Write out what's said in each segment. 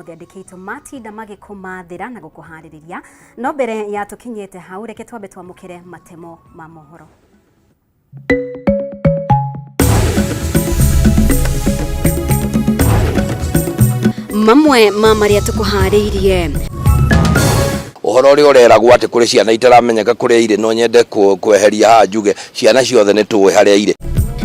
mothe andĩki aitũ matinda magĩkũmathĩra na gũkũharĩrĩria. No mbere ya tũkinyĩte hau, reke twambe twamũkĩre matemo ma mohoro. Mamwe ma marĩa tũkũharĩirie. Ũhoro ũrĩa ũreragwo atĩ kũrĩ ciana itaramenyeka kũrĩa irĩ no nyende kweheria haha njuge ciana ciothe nĩ tũĩ harĩa irĩ.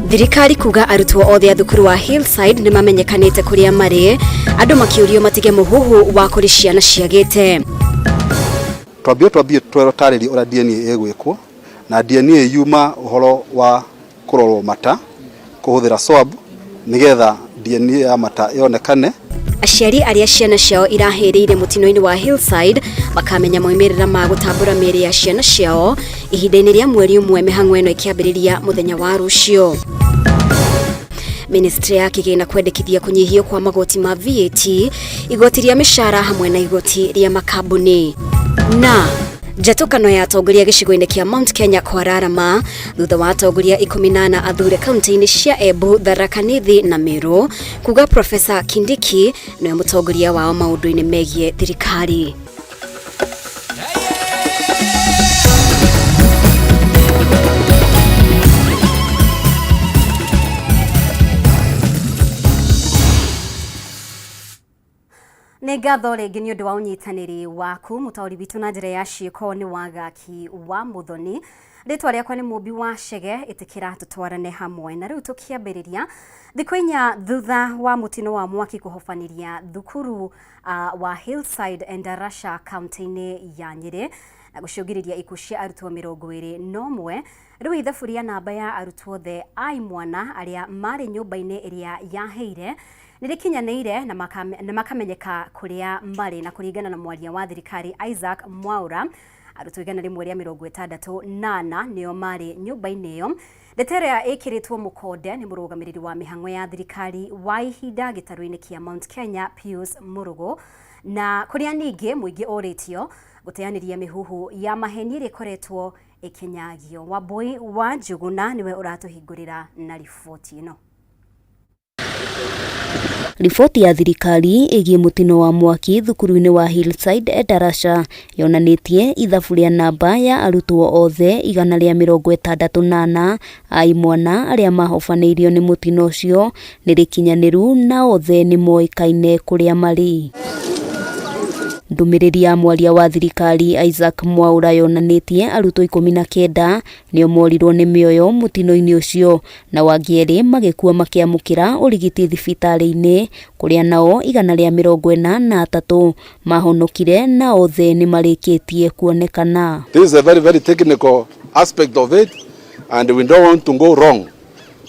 Thirikari kuga arutwo othe a thukuru wa Hillside nĩ mamenyekanĩte kũrĩa marĩ, andũ makĩũrio matige mũhuhu wa kũrĩ ciana ciagĩte. Twambie twambie twarĩrie ũrĩa DNA ĩgwĩkwo na DNA yuma ũhoro wa kũrorwo mata kũhũthĩra swab nĩgetha DNA ya mata yonekane. Aciari arĩa ciana ciao irahĩrĩire mũtino-inĩ wa Hillside makamenya moimĩrĩra ma gũtambũra mĩĩrĩ ya ciana ciao ihinda-inĩ rĩa mweri ũmwe mĩhang'o ĩno ĩkĩambĩrĩria mũthenya wa rũciũ. Ministry ya kĩgĩna kwendekithia kũnyihio kwa magoti ma VAT, igoti rĩa mĩcara hamwe na igoti rĩa makambuni. Na njatũkano ya atongoria gĩcigo-inĩ kĩa Mount Kenya kwararama thutha wa atongoria 14 athure kaunti-inĩ cia Embu, Tharaka Nithi na Meru kuga Profesa Kindiki nĩwe mũtongoria wao maũndũ-inĩ megiĩ thirikari. Nĩ ngatho rĩngĩ nĩ ũndũ wa ũnyitanĩri waku. Mũtaũri witũ na njĩra ya ciĩko nĩ Wagaki wa Mũthoni. Rĩtwa rĩakwa nĩ Mũmbi wa Chege, ĩtĩkĩra tũtwarane hamwe. Na rĩu tũkĩambĩrĩria, thikũ inya thutha wa mũtino wa mwaki kũhobanĩria thukuru wa Hillside Endarasha kaunti-inĩ ya Nyĩrĩ na gũcũngĩrĩria ikuũ cia arutwo 21, rĩu ithabu rĩa namba ya arutwo othe a imwana arĩa marĩ nyũmba-inĩ ĩrĩa yahĩire nĩ rĩkinyanĩire na makamenyeka kũrĩa marĩ. Na kũringana na mwaria wa thirikari Isaac Mwaura, arutwo 164 nĩo marĩ nyũmba-inĩ ĩyo. Ndeto ĩrĩa ĩkĩrĩtwo mũkonde nĩ mũrũgamĩrĩri wa mĩhang'o ya thirikari wa ihinda gĩtarũ-inĩ kĩa Mount Kenya Pius Mũrũgũ, na kũrĩa ningĩ mũingĩ ũrĩtio gũteanĩria mĩhuhu ya maheni ĩrĩa ĩkoretwo ĩkĩnyagio. Wambui wa Njũgũna nĩwe ũratũhingũrĩra na riboti ĩno. Riboti ya thirikari ĩgiĩ mũtino wa mwaki thukuru-inĩ wa Hillside Endarasha yonanĩtie ithabu rĩa namba ya arutwo othe 164 a imwana arĩa mahobanĩirio nĩ mũtino ũcio nĩ rĩkinyanĩru na othe nĩ moĩkaine kũrĩa marĩ. Ndũmĩrĩri ya mwaria wa thirikari Isaac Mwaura yonanĩtie arutwo 19 nĩo morirwo nĩ mĩoyo mũtino-inĩ ũcio nao angĩ erĩ magĩkua makĩamũkĩra ũrigiti thibitarĩ-inĩ kũrĩa nao 143 mahonokire na othe nĩ marĩkĩtie kuonekana. This is a very, very technical aspect of it and we don't want to go wrong.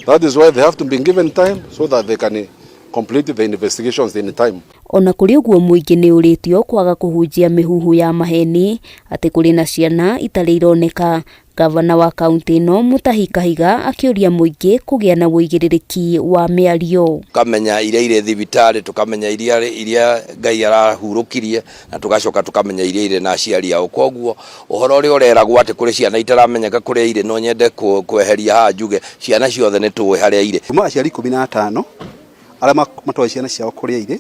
That is why they have to be given time so that they can complete the investigations in time. Ona kũrĩ ũguo mũingĩ nĩ ũrĩtio kwaga kũhunjia mĩhuhu ya maheni atĩ kũrĩ na ciana itarĩ ironeka. Gavana wa kaunti ĩno Mutahi Kahiga akĩũria mũingĩ kũgĩa na ũigĩrĩrĩki wa mĩario. Tũkamenya iria irĩ thibitarĩ, tũkamenya iria Ngai arahurũkirie, na tũgacoka tũkamenya iria irĩ na aciari ao. Koguo ũhoro ũrĩa ũreragwo atĩ kũrĩ ciana itaramenyeka kũrĩa irĩ, no nyende kweheria haha njuge ciana ciothe nĩ tũĩ harĩa irĩ. Kuma aciari 15 arĩa matoĩ ciana ciao kũrĩa irĩ,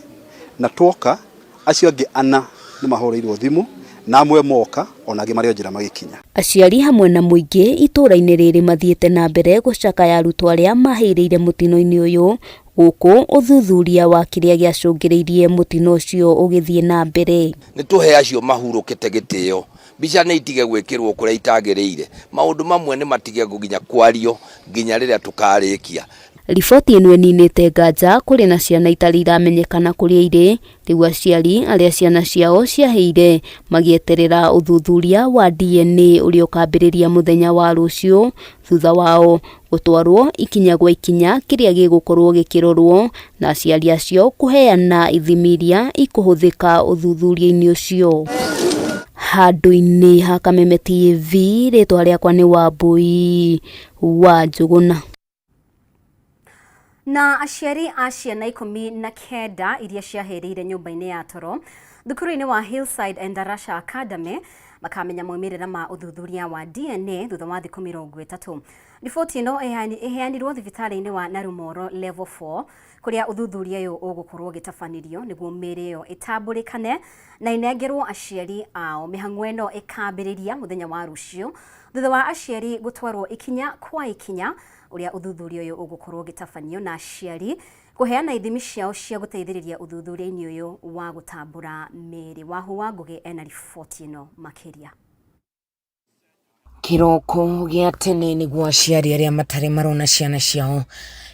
na twoka acio angĩ ana nĩ mahũrĩirwo thimũ na amwe moka ona angĩ marĩ o njĩra magĩkinya. Aciari hamwe na mũingĩ itũũra-inĩ rĩrĩ mathiĩte na mbere gũcakaya arutwo arĩa mahĩrĩire mũtino-inĩ ũyũ gũkũ ũthuthuria wa kĩrĩa gĩacũngĩrĩirie mũtino ũcio ũgĩthiĩ na mbere. Nĩ tũhe acio mahurũkĩte gĩtĩo, mbica nĩ itige gwĩkĩrwo kũrĩa itagĩrĩire, maũndũ mamwe nĩ matige nginya kwario nginya rĩrĩa tũkarĩkia. Riboti ĩno ĩninĩte nganja kũrĩ na ciana itarĩ iramenyekana kũrĩa irĩ, rĩu aciari arĩa ciana ciao ciahĩire magĩeterera ũthuthuria wa DNA ũrĩa ũkambĩrĩria mũthenya wa rũciũ thutha wao gũtwarwo ikinya gwa ikinya kĩrĩa gĩgũkorwo gĩkĩrorwo na aciari acio kũheana ithimi iria ikũhũthĩka ũthuthuria-inĩ ũcio. Handũ-inĩ ha Kameme TV, rĩtwa rĩakwa nĩ Wambui wa Njũgũna. Na aciari a ciana 19 iria ciahĩrĩire nyũmba-inĩ ya toro Thukuru-inĩ wa Hillside Endarasha Academy makamenya maumĩrĩra ma ũthuthuria wa DNA thutha wa thikũ 30. Riboti ĩno ĩheanirwo thibitarĩ-inĩ wa Narumoro Level 4 kũrĩa ũthuthuria ũyũ ũgũkorwo ũgĩtabanirio nĩguo mĩĩrĩ ĩyo ĩtambũrĩkane na ĩnengerwo aciari ao. Mĩhang'o ĩno ĩkambĩrĩria mũthenya wa rũciũ thutha wa aciari gũtwarwo ikinya kwa ikinya ũrĩa ũthuthuria ũyũ ũgũkorwo ũgĩtabanio na aciari kũheana ithimi ciao cia gũteithĩrĩria ũthuthuria-inĩ ũyũ wa gũtambũra mĩĩrĩ. Wahu wa Ngũgĩ ena riboti ĩno makĩria. Kĩroko gĩa tene nĩguo aciari arĩa matarĩ marona ciana ciao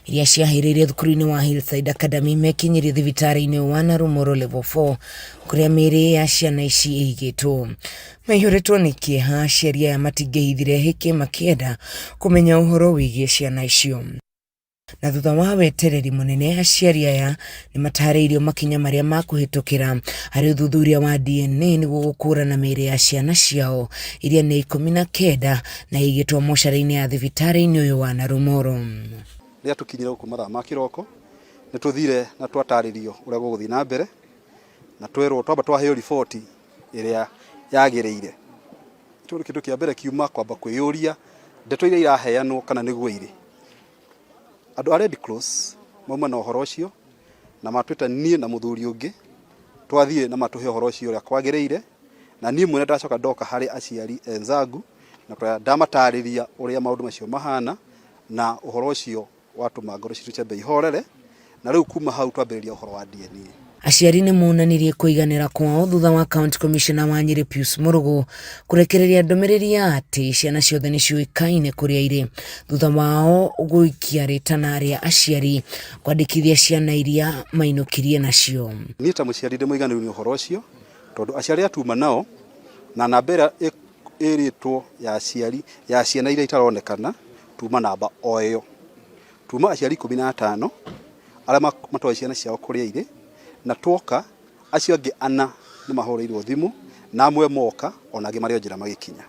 iria ciahĩrĩire thukuru-inĩ wa Hillside Academy mekinyirie thibitarĩ-inĩ wa Narumoro Level 4 kũrĩa mĩĩrĩ ya ciana ici ĩigĩtwo. Maihũrĩtwo nĩ kĩeha, aciari aya matingĩhithire hĩkĩ makĩenda kũmenya ũhoro wĩgiĩ ciana icio. Na thutha wa wetereri mũnene, aciari aya nĩ matarĩirio makinya marĩa makũhĩtũkĩra harĩ ũthuthuria wa DNA nĩguo gũkũrana mĩĩrĩ ya ciana ciao iria nĩ 19 na ĩigĩtwo mocarĩ-inĩ ya thibitarĩ-inĩ ũyũ wa Narumoro. Rĩrĩa tũkinyire gũkũ mathaa ma kĩroko, nĩ tũthire na twatarĩrio ũrĩa gũgũthiĩ na mbere, na twerwo twamba twaheo riboti ĩrĩa yagĩrĩire. Tondũ kĩndũ kĩa mbere kiuma kwamba kwĩyũria ndeto iria iraheanwo kana nĩguo irĩ. Andũ a Red Cross mauma na ũhoro ũcio na matwĩta niĩ na mũthuri ũngĩ, twathiĩ na matũhe ũhoro ũcio ũrĩa kwagĩrĩire, na niĩ mwene ndacoka ndoka harĩ aciari enzangu na ndamatarĩria ũrĩa maũndũ macio mahana na ũhoro ũcio watũma ngoro citũ ciambe ihorere, na rĩu kuma hau twambĩrĩria ũhoro wa DNA. Aciari nĩ monanirie kũiganĩra kwao thutha wa County Commissioner wa Nyĩrĩ Pius Mũrũgũ kũrekereria ndũmĩrĩri ya atĩ ciana ciothe nĩ ciũĩkaine kũrĩa irĩ thutha wao gũikia rĩtana rĩa aciari kwandĩkithia ciana iria mainũkirie nacio. Niĩ ta mũciari ndĩ mũiganĩru nĩ ũhoro ũcio tondũ aciari arĩa tuma nao na namba ĩrĩa ĩrĩtwo ya aciari ya ciana iria itaronekana tuma namba o ĩyo. Tuma aciari 15 arĩa matoĩ ciana ciao kũrĩa irĩ, na twoka acio angĩ ana nĩ mahũrĩirwo thimũ na amwe moka ona angĩ marĩ o njĩra magĩkinya.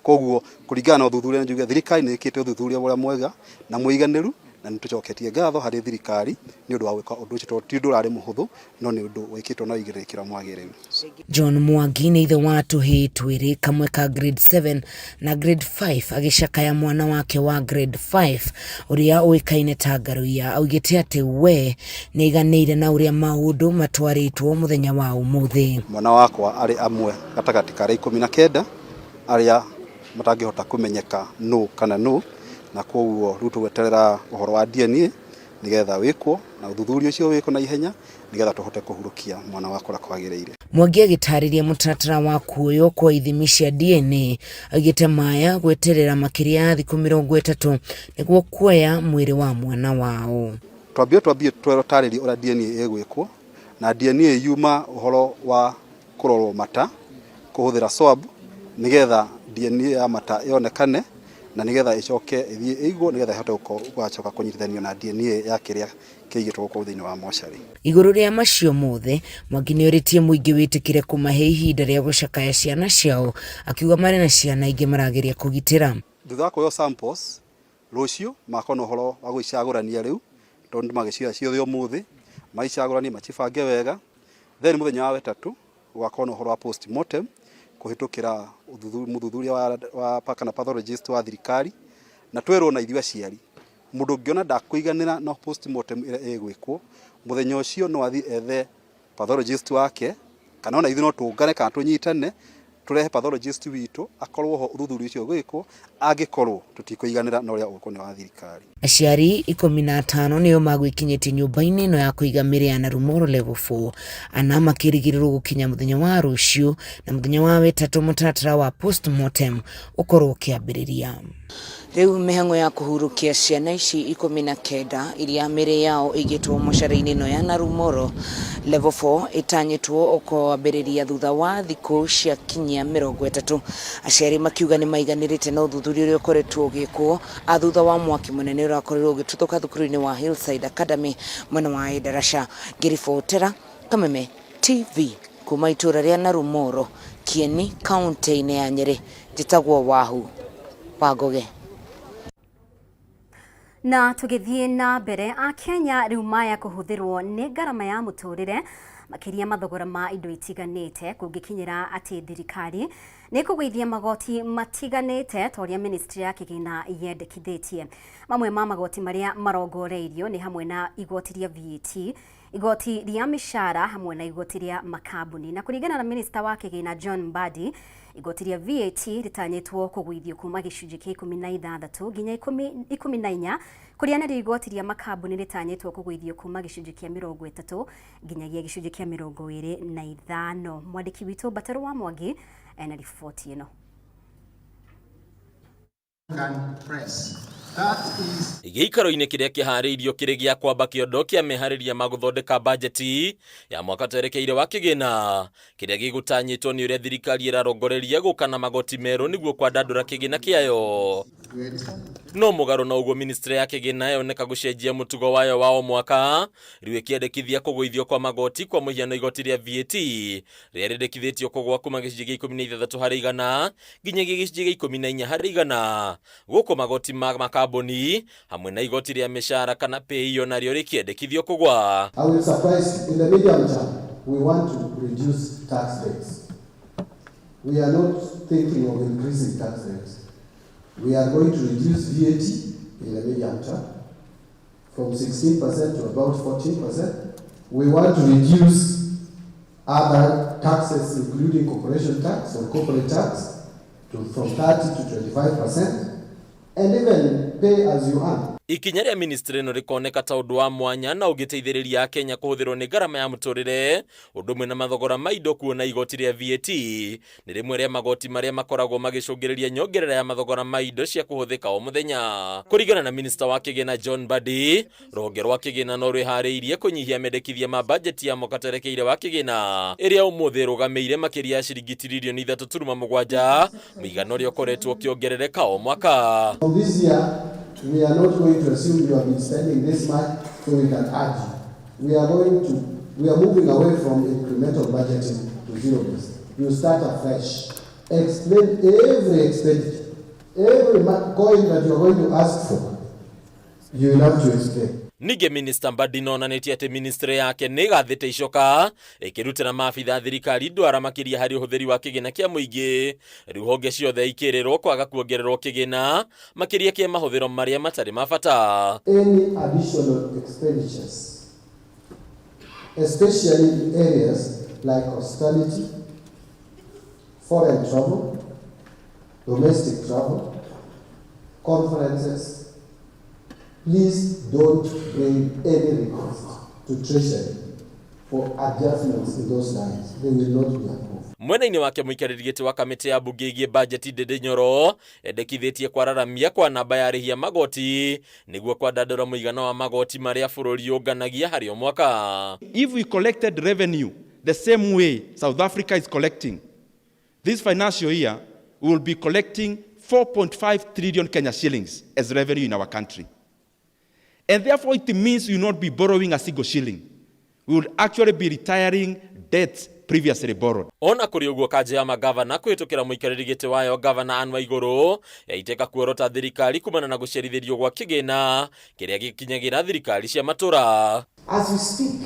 Koguo kũringana na ũthuthuria njuge thirikari nĩ ĩkĩte ũthuthuria ũrĩa mwega na mũiganĩru na nĩ tũcoketie ngatho harĩ thirikari nĩ ũndũ wa gwĩka ũndũ ũcio tondũ ti ũndũ ũrarĩ mũhũthũ no nĩ ũndũ wĩkĩtwo na ũigĩrĩrĩki ũrĩa mwagĩrĩru. John Mwangi nĩ ithe wa tũhĩĩ twĩrĩ, kamwe ka grade 7 na grade 5 agĩcakaya mwana wake wa grade 5 ũrĩa ũĩkaine ta Ngaruiya. Augĩte atĩ we nĩaiganĩire na ũrĩa maũndũ matwarĩtwo mũthenya wa ũmũthĩ. Mwana wakwa arĩ amwe gatagatĩ ka arĩa 19 arĩa matangĩhota kũmenyeka nũ kana nũ, na kwoguo rĩu tũgweterera ũhoro wa DNA nĩgetha wĩkwo na ũthuthuria ũcio wĩkwo na ihenya nĩgetha tũhote kũhurũkia mwana wakwa ũrĩa kwagĩrĩire. Mwangi agĩtarĩria mũtaratara wa kuoywo kwa ithimi cia DNA augĩte maya gweterera makĩria ya thikũ 30 nĩguo kuoya mwĩrĩ wa mwana wao. Twambie twambie tũtarĩrie ũrĩa DNA ĩgwĩkwo na DNA yuma ũhoro wa kũrorwo mata kũhũthĩra swab nĩgetha DNA ya mata yonekane na nĩgetha ĩcoke ĩthiĩ ĩigwo nĩgetha ĩhote gũgacoka kũnyitithanio na DNA ya kĩrĩa kĩigĩtwo gũkũ thĩinĩ wa mocarĩ. Igũrũ rĩa macio mothe, Mwangi nĩorĩtie mũingĩ wĩtĩkĩre kũmahe ihinda rĩa gũcakaya ciana ciao, akiuga marĩ na ciana ingĩ marageria kũgitĩra. Thutha wa kuoywo samples, rũciũ magakorwo na ũhoro wa gũicagũrania rĩu, tondũ nĩmagĩcioya ciothe ũmũthĩ, maicagũranie macibange wega, then mũthenya wa wetatũ gũgakorwo na ũhoro wa postmortem kũhĩtũkĩra mũthuthuria wa kana pathologist wa thirikari, na twerwo na ithuĩ aciari, mũndũ ũngĩona ndakũiganĩra na postmortem ĩrĩa ĩgwĩkwo, mũthenya ũcio no athiĩ ethe pathologist wake, kana ona ithuĩ no tũngane kana tũnyitane, tũrehe pathologist witũ akorwo ho ũthuthuria ũcio ũgĩkwo, angĩkorwo tũtikũiganĩra na ũrĩa ũgwĩkwo nĩ wa thirikari. Aciari 15 nĩo magwĩkinyĩtie nyũmba-inĩ ĩno ya kũiga mĩrĩ ya Narumoro Level 4, ana makĩrĩgĩrĩrwo gũkinya mũthenya wa rũciũ na mũthenya wa wetatũ mũtaratara wa postmortem ũkorwo ũkĩambĩrĩria. Rĩu mĩhang'o ya kũhurũkia ciana ici 19 iria mĩrĩ yao ĩigĩtwo mocarĩ-inĩ ĩno ya Narumoro Level 4 ĩtanyĩtwo kwambĩrĩria thutha wa thikũ cia kinyia 30. Aciari makiuga nĩ maiganĩrĩte na ũthuthuria ũrĩa ũkoretwo ũgĩkwo a thutha wa mwaki mũnene ũrakorirwo ũgĩtuthũka thukuru-inĩ wa Hillside Academy mwena wa Endarasha. Ngĩribotera Kameme TV kuma itũra rĩa Narumoro, Kieni, kaunti-inĩ ya Nyĩrĩ, njĩtagwo Wahu wa Ngũgĩ. Na tũgĩthiĩ na mbere, Akenya rĩu maya kũhũthĩrwo nĩ ngarama ya mũtũrĩre Makĩria mathogora ma indo itiganĩte kũngĩkinyĩra atĩ thirikari nĩ kũgũithia magoti matiganĩte ta ũrĩa ministry ya kĩgĩna yendekithĩtie. Mamwe ma magoti marĩa marongoreirio nĩ hamwe na igoti rĩa VAT, igoti rĩa mĩcara hamwe na igoti rĩa makambuni. Na kũringana na minista wa kĩgĩna John Mbadi, igoti rĩa VAT rĩtanyĩtwo kũgũithio kuma gĩcunjĩ kĩa 16 nginya 14, kũrĩa narĩo igoti rĩa makambuni rĩtanyĩtwo kũgũithio kuma gĩcunjĩ kĩa 30 nginyagia gĩcunjĩ kĩa 25. Mwandĩki witũ Mbatarũ wa Mwangi ena riboti ĩno. Gĩikaro-inĩ kĩrĩa kĩharĩirio kĩrĩ gĩa kwamba kĩondo kĩa meharĩria ma gũthondeka bajeti ya mwaka twerekeire wa kĩgĩna kĩrĩa gĩgũtanyĩtwo nĩ ũrĩa thirikari ĩrarongoreria gũka na magoti merũ nĩguo kwandandũra kĩgĩna kĩayo. No mũgarũ na ũguo, ministry ya kĩgĩna yoneka gũcenjia mũtugo wayo wa o mwaka, rĩu ĩkĩendekithia kũgũithio kwa magoti kwa mũhiano igoti rĩa VAT rĩrĩa rĩendekithĩtio kũgũa kuma gĩcunjĩ gĩa 16 harĩ igana nginyagia gĩcunjĩ gĩa 14 harĩ igana, gũkũ magoti ma makambuni hamwe na igoti rĩa mĩcara kana PAYE onarĩo rĩkĩendekithio kũgũa. I will surprise you, in the medium term, we want to reduce tax rates. We are not thinking of increasing tax rates. We are going to reduce VAT in the medium term from 16% to about 14%. We want to reduce other taxes, including corporation tax or corporate tax, from 30 to 25%, and even pay as you earn. Ikinya rĩa ministry ĩno rĩkoneka ta ũndũ wa mwanya na ũngĩteithĩrĩria Kenya kũhũthĩrwo nĩ ngarama ya mũtũrĩre ũndũ ũmwe na mathogora ma indo, kuona igoti rĩa VAT nĩ rĩmwe rĩa magoti marĩa makoragwo magĩcũngĩrĩria nyongerera ya mathogora ma indo cia kũhũthĩka o mũthenya. Kũringana na minista wa kĩgĩna John Mbadi, rũhonge rwa kĩgĩna no rwĩharĩirie kũnyihia mendekithia ma bajeti ya mwaka twerekeire wa kĩgĩna ĩrĩa ũmũthĩ ĩrũgamĩire makĩria ya ciringi tiririoni 3.7, mũigana ũrĩa ũkoretwo ũkĩongerereka o mwaka. This year, we are not going to assume you have been spending this much, so we can add you. We are moving away from incremental budgeting to zero based. You start afresh. Explain every expenditure, every coin that you are going to ask for, you will have to explain. Ningĩ minista Mbadi nonanĩtie atĩ ministry yake nĩ ĩgathĩte icoka ĩkĩrutĩra maabitha thirikari ndwara makĩria harĩ ũhũthĩri wa kĩgĩna kĩa mũingĩ, rĩu honge ciothe ikĩrĩrwo kwaga kuongererwo kĩgĩna makĩria kĩa mahũthĩro marĩa matarĩ ma bata. Any additional expenditures, especially in areas like hospitality, foreign travel, domestic travel, conferences, please don't bring any request to Treasury for adjustments in those lines. They will not be approved. Mwena-inĩ wake mũikarĩri gĩtĩ wa kamĩtĩ ya mbunge ĩgiĩ bajeti Ndindi Nyoro endekithĩtie kwararamia kwa namba ya arĩhi a magoti nĩguo kwandandũra mũigana wa magoti marĩa bũrũri ũnganagia harĩ o mwaka. If we collected revenue the same way South Africa is collecting, this financial year we will be collecting 4.5 trillion Kenya shillings as revenue in our country. And therefore it means you will not be borrowing a single shilling. We will actually be retiring debts previously borrowed. Ona kũrĩ ũguo, kanjũ ya magavana kũhĩtũkĩra mũikarĩri gĩtĩ wayo gavana Anne Waigũrũ yaitĩka kuorota thirikari kumana na gũcerithĩrio gwa kĩgĩna kĩrĩa gĩkinyagĩra thirikari cia matũra. As we speak,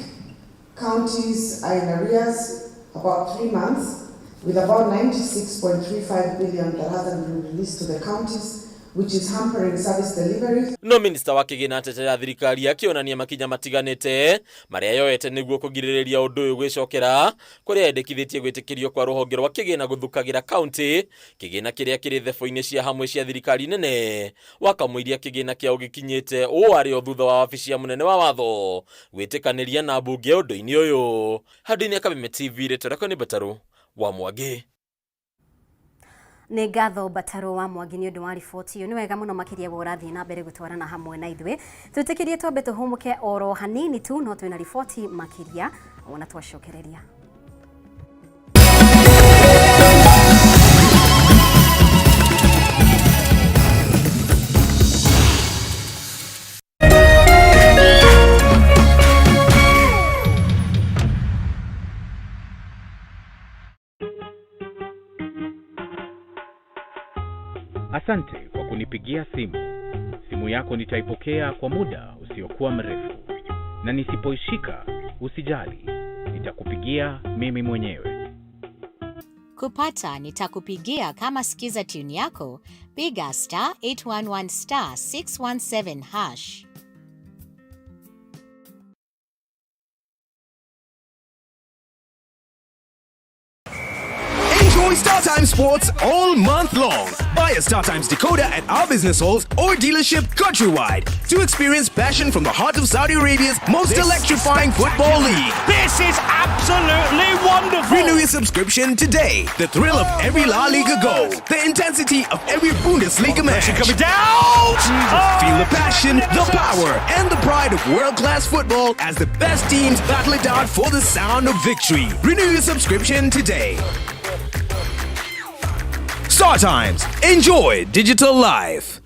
counties are in arrears about 3 months with about 96.35 billion that hasn't been released to the counties, which is hampering service delivery. No minista wa kĩgĩna atetera thirikari akĩonania makinya matiganĩte marĩa yoete nĩguo kũgirĩrĩria ũndũ ũyũ gwĩcokera, kũrĩa endekithĩtie gwĩtĩkĩrio kwa rũhonge rwa kĩgĩna gũthukagĩra kaunti kĩgĩna kĩrĩa kĩrĩ thebũ-inĩ cia hamwe cia thirikari nene wakamũiria kĩgĩna kĩao gĩkinyĩte ũũ arĩ o thutha wa wabici ya mũnene wa watho gwĩtĩkanĩria na mbunge ũndũ-inĩ ũyũ. Handũ-inĩ ya Kameme TV, rĩtwa rĩakwa nĩ Mbatarũ wa Mwangi. Nĩ ngatho Mbatarũ wa Mwangi nĩ ũndũ wa riboti ĩyo. Nĩ wega mũno makĩria we ũrathiĩ na mbere gũtwarana hamwe na ithuĩ. Twĩtĩkĩrie twambe tũhũmũke oro hanini tu, no twĩna riboti makĩria ona twacokereria. Asante kwa kunipigia simu. Simu yako nitaipokea kwa muda usiokuwa mrefu, na nisipoishika usijali, Nitakupigia mimi mwenyewe. Kupata nitakupigia kama skiza tune yako, piga star 811 star 617 hash. Enjoy StarTimes Sports all month long. Buy a StarTimes decoder at our business halls or dealership countrywide to experience passion from the heart of Saudi Arabia's most electrifying football league. This is absolutely wonderful. Renew your subscription today. The thrill of every La Liga goal, the intensity of every Bundesliga match. Coming down. Feel the passion, the power, and the pride of world-class football as the best teams battle it out for the sound of victory. Renew your subscription today. Star Times. Enjoy digital life.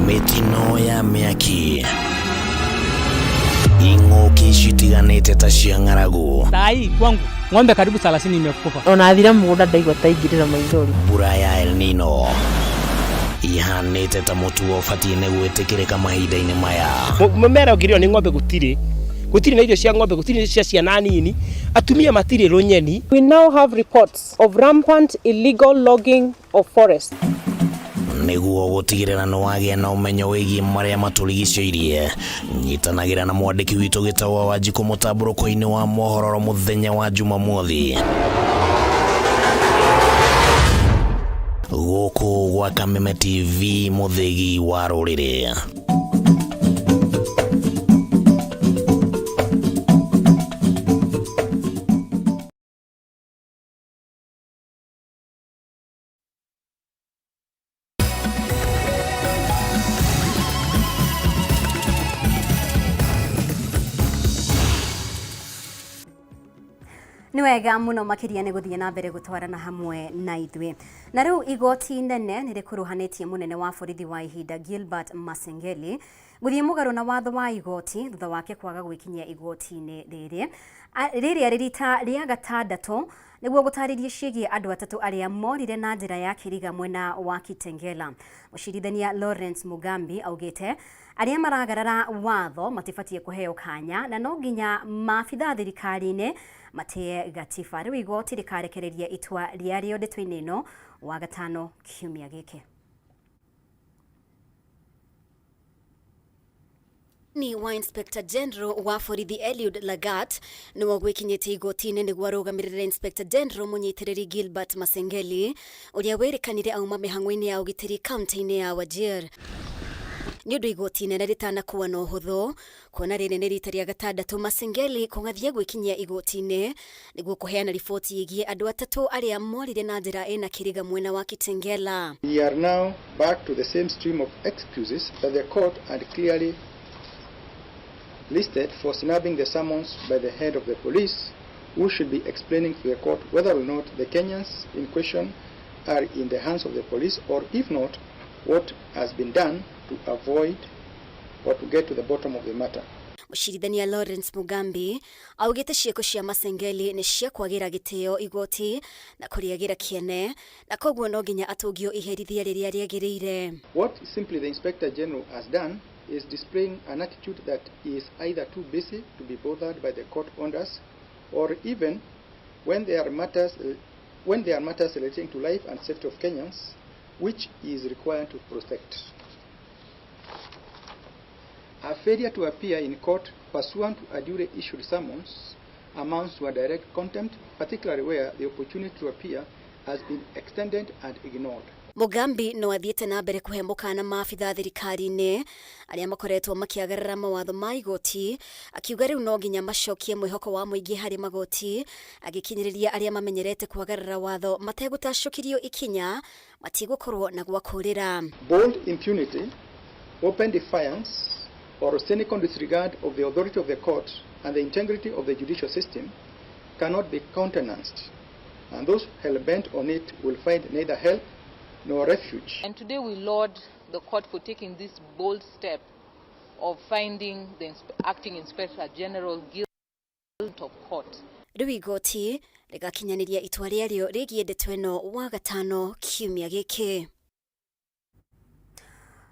Mĩtino ya mĩaki, ing'ũki citiganĩte ta cia ng'aragu. Sai kwangu ng'ombe karibu 30 imekufa. Ona athira mũgũnda ndaigua ta ingĩrĩra maithori. Mbura ya El Nino ihanĩte ta mũtugo ũbatiĩ nĩ gwĩtĩkĩrĩka mahinda-inĩ maya. Mũmera ũngĩrĩo nĩ ng'ombe gũtirĩ, gũtirĩ na irio cia ng'ombe, gũtirĩ cia ciana nini, atumia matirĩ rũnyeni. We now have reports of rampant illegal logging of forests. Nĩguo gũtigĩrĩra nĩ wagĩa na ũmenyo wĩgiĩ marĩa matũrigicĩirie, nyitanagĩra na mwandĩki witũ Gĩtaũ wa Wanjikũ mũtambũrũko-inĩ wa mohoro mũthenya wa Jumamothi gũkũ gwa Kameme TV, mũthĩgi wa rũrĩrĩ. Nĩ wega mũno makĩria nĩ gũthiĩ na mbere gũtwarana hamwe na ithuĩ. Na rĩu igoti nene nĩ rĩkuruhanĩtie mũnene wa borithi wa ihinda Gilbert Masengeli gũthiĩ mũgarũ na watho wa igoti thutha wake kwaga gwĩkinyia igoti-inĩ rĩrĩ rĩrĩa rĩ rita rĩa gatandatũ nĩguo gũtarĩria ciĩgiĩ andũ atatũ arĩa morire na njĩra ya kĩriga mwena wa Kitengela. Mũcirithania Lawrence Mugambi augĩte arĩa maragarara watho matibatiĩ kũheo kanya na no nginya maabithaa thirikari-inĩ matĩe gatiba. Rĩu igoti rĩkarekereria itua rĩarĩo ndeto-inĩ ĩno wagatano kiumia gĩkĩ. Ni wa Inspector General wa borithi Eliud Lagat nĩwe gwĩkinyĩtie igoti-inĩ nĩguo arũgamĩrĩre Inspector General mũnyitĩrĩri Gilbert Masengeli ũrĩa wĩrĩkanire auma mĩhang'o-inĩ ya ũgitĩri kaunti-inĩ ya Wajir. Nĩ ũndũ igoti inene rĩtanakuwa na ũhũthũ kuona rĩrĩ nĩ rita rĩa gatandatũ Masengeli kũng'athia gwĩkinyia igoti-inĩ nĩguo kũheana riboti ĩgiĩ andũ atatũ arĩa morire na njĩra ĩna kĩriga mwena wa Kitengela. We are now back to the same stream of excuses that the court had clearly listed for snubbing the summons by the head of the police, who should be explaining to the court whether or not the Kenyans in question are in the hands of the police, or if not, what has been done to avoid or to get to the bottom of the matter. Mũcirithania Lawrence Mugambi augĩte ciĩko cia Masengeli nĩ cia kwagĩra gĩtĩo igoti na kũrĩagĩra kĩene na koguo no nginya atũngio iherithia rĩrĩa rĩagĩrĩire. What simply the Inspector General has done is displaying an attitude that is either too busy to be bothered by the court orders, or even when there are matters relating to life and safety of Kenyans, which he is required to protect. A failure to appear in court pursuant to a duly issued summons amounts to a direct contempt, particularly where the opportunity to appear has been extended and ignored. Mugambi no athiĩte na mbere kũhe mũkana maabithaa thirikari-inĩ arĩa makoretwo makĩagarara mawatho ma igoti, akiuga rĩu no nginya macokie mwĩhoko wa mũingĩ harĩ magoti, agĩkinyĩrĩria arĩa mamenyerete kwagarara watho mategũtacũkĩrio ikinya matigũkorwo na gwa kũũrĩra. Bold impunity, open defiance, or cynical disregard of the authority of the court and the integrity of the judicial system cannot be countenanced, and those hell-bent on it will find neither help nor refuge. And today we laud the court for taking this bold step of finding the acting Inspector General guilty of court. Rĩu igoti rĩgakinyanĩria itua rĩarĩo rĩgiĩ ndeto ĩno wagatano kiumia gĩkĩ.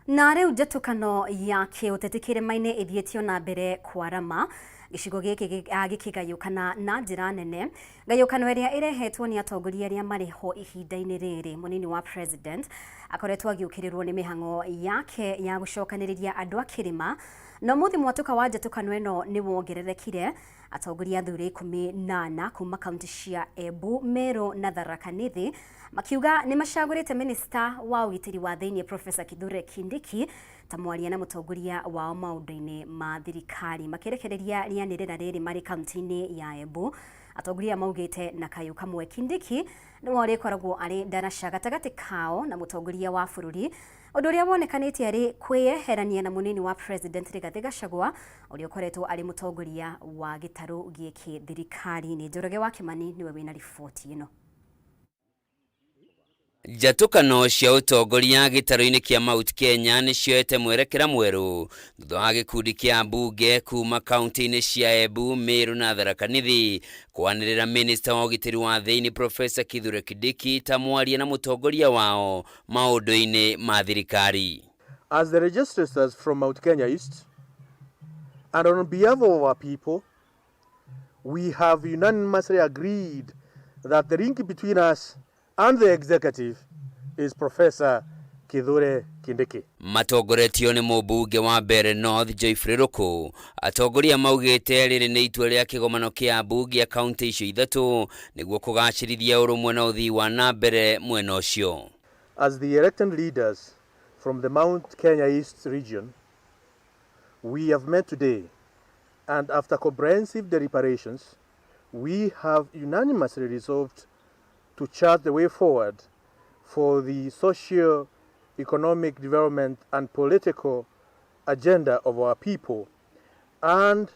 Na rĩu njatũkano ya kĩũteti kĩrĩma-inĩ ĩthiĩtio na mbere kwarama gĩcigo gĩkĩ gĩkĩgayũkana na njĩra nene, ngayũkano ĩrĩa ĩrehetwo nĩ atongoria arĩa marĩ ho ihinda-inĩ rĩrĩ. Mũnini wa president akoretwo agĩũkĩrĩrwo nĩ mĩhang'o yake ya gũcokanĩrĩria andũ a kĩrĩma, na ũmũthĩ mwatũka wa njatũkano ĩno nĩ wongererekire. Atongoria athure 14 kuma kaunti cia Embu, Meru na Tharaka Nithi makiuga nĩ macagũrĩte minista wa ũgitĩri wa thĩinĩ Professor Kithure Kindiki ta mwaria na mũtongoria wao maũndũ-inĩ ma thirikari. Makĩrekereria rĩanĩrĩra rĩrĩ marĩ kaunti-inĩ ya Embu, atongoria maugĩte na kayũ kamwe Kindiki nĩwe ũrĩkoragwo arĩ ndaraca gatagatĩ kao na mũtongoria wa bũrũri, ũndũ ũrĩa wonekanĩte arĩ kwĩyeherania na mũnini wa president Rigathĩ Gachagua ũrĩa ũkoretwo arĩ mũtongoria wa gĩtarũ gĩkĩ thirikari-inĩ. Njoroge wa Kĩmani nĩwe wĩna riboti ĩno. Njatũkano cia ũtongoria gĩtarũ-inĩ kĩa Mount Kenya nĩ cioete mwerekera mwerũ thutha wa gĩkundi kĩa ambunge kuma kaunti-inĩ cia Embu, Meru na Tharaka Nithi kwanĩrĩra minista wa ũgitĩri wa thĩinĩ Professor Kithure Kindiki ta mwaria na mũtongoria wao maũndũ-inĩ ma thirikari. As the legislators from Mount Kenya East and on behalf of our people, we have unanimously agreed that the link between us and the executive is Professor Kithure Kindiki. Matongoretio nĩ mũmbunge wa Mbeere North Geoffrey Ruku, atongoria maugĩte rĩrĩ nĩ itua rĩa kĩgomano kĩa ambunge a kaunti icio ithatũ nĩguo kũgacĩrithia ũrũmwe na ũthii wa na mbere mwena ũcio. As the elected leaders from the Mount Kenya East region, we have met today, and after comprehensive deliberations, we have unanimously resolved to chart the way forward for the socio-economic development and political agenda of our people and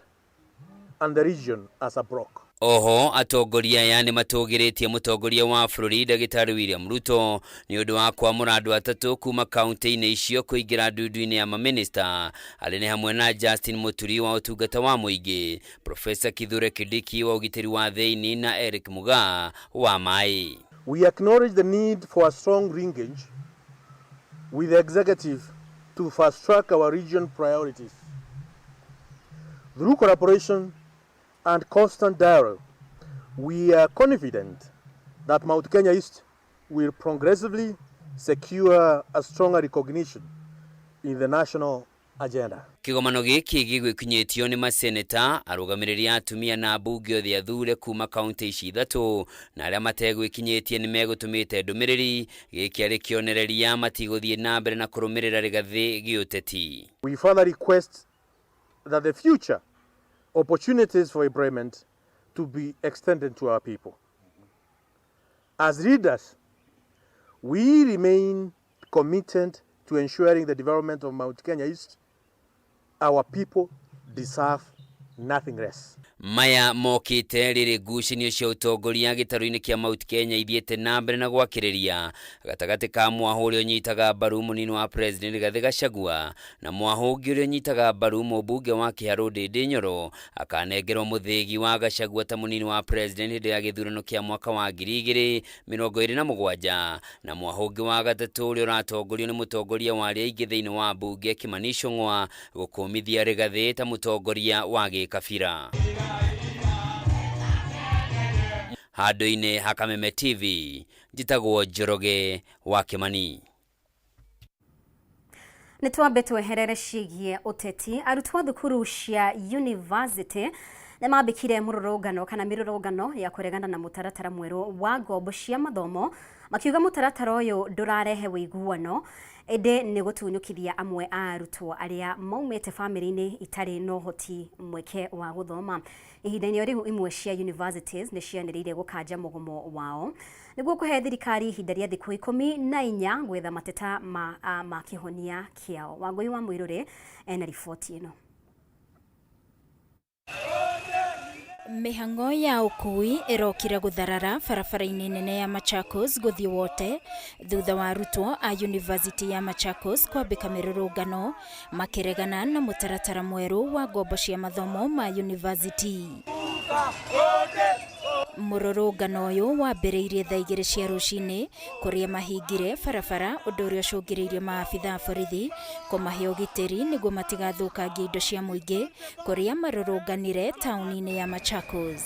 the region as a bloc. Oho atongoria aya nĩ matũgĩrĩtie mũtongoria wa bũrũri Ndagĩtarĩ William Ruto nĩ ũndũ wa kwamũra andũ atatũ kuma kaunti-inĩ icio kũingĩra ndundu-inĩ ya mamĩnĩsta arĩa nĩ hamwe na Justin Muturi wa ũtungata wa mũingĩ, Professor Kithure Kindiki wa ũgitĩri wa thĩinĩ na Eric Mugaa wa maĩ. We acknowledge the need for a strong linkage with the executive to fast track our region priorities. Through collaboration and constant dialogue, we are confident that Mount Kenya East will progressively secure a stronger recognition in the national agenda. Kĩgomano gĩkĩ gĩgwĩkinyĩtio nĩ maseneta, arũgamĩrĩri a atumia na ambunge othe athure kuma kaunti ici ithatũ, na arĩa mategwĩkinyĩtie nĩ megũtũmĩte ndũmĩrĩri gĩkĩ arĩ kĩonereria matigũthiĩ na mbere na kũrũmĩrĩra Rigathĩ gĩũteti. We further request that the future opportunities for employment to be extended to our people. As leaders, we remain committed to ensuring the development of Mount Kenya East. Our people deserve nothing less. Maya mokĩte rĩrĩ ngucanio cia ũtongoria gĩtarũ-inĩ kĩa Mount Kenya ithiĩte na mbere na gwakĩrĩria gatagatĩ ka mwahũ ũrĩa ũnyitaga mbaru mũnini wa president Rigathĩ Gachagua na mwahũ ũngĩ ũrĩa ũnyitaga mbaru mũmbunge wa Kĩharũ Ndĩndĩ Nyoro akanengerwo mũthĩgi wa Gachagua ta mũnini wa president hĩndĩ ya gĩthurano kĩa mwaka wa 2027 na mwahũ ũngĩ wa gatatũ ũrĩa ũratongorio nĩ mũtongoria wa arĩa aingĩ thĩinĩ wa mbunge Kimani Ichung'wa gũkũmithia Rigathĩ ta mũtongoria wa gĩkabira. Handũ-inĩ ha Kameme TV, njĩtagwo Njoroge wa Kĩmani. Nĩ twambe tweherere ciĩgiĩ ũteti. Arutwo thukuru cia university nĩ mambĩkire mũrũrũngano kana mĩrũrũngano ya kũregana na mũtaratara mwerũ wa ngombo cia mathomo, makiuga mũtaratara ũyũ ndũrarehe ũiguano ĩndĩ nĩ gũtunyũkithia amwe a arutwo arĩa maumĩte bamĩrĩ-inĩ itarĩ na ũhoti mweke wa gũthoma. Ihinda-inĩ o rĩu imwe cia universities nĩ cianĩrĩire gũkanja mũgomo wao nĩguo kũhe thirikari ihinda rĩa thikũ 14 gwetha mateta ma kĩhonia kĩao. Wangũi wa Mũirũrĩ ena riboti ĩno. Mĩhang'o ya ũkui ĩrokire gũtharara barabara-inĩ nene ya Machakos gũthiĩ wote thutha wa arutwo a University ya Machakos kwambĩka mĩrũrũngano makĩregana na mũtaratara mwerũ wa ngombo cia mathomo ma university. Mũrũrũngano ũyũ wambĩrĩirie thaa 2 cia rũcinĩ kũrĩa mahingire barabara, ũndũ ũrĩa ũcũngĩrĩirie maabitha a borithi kũmahe ũgitĩri nĩguo matigathũkangie indo cia mũingĩ kũrĩa marũrũnganire taũni-inĩ ya Machakos.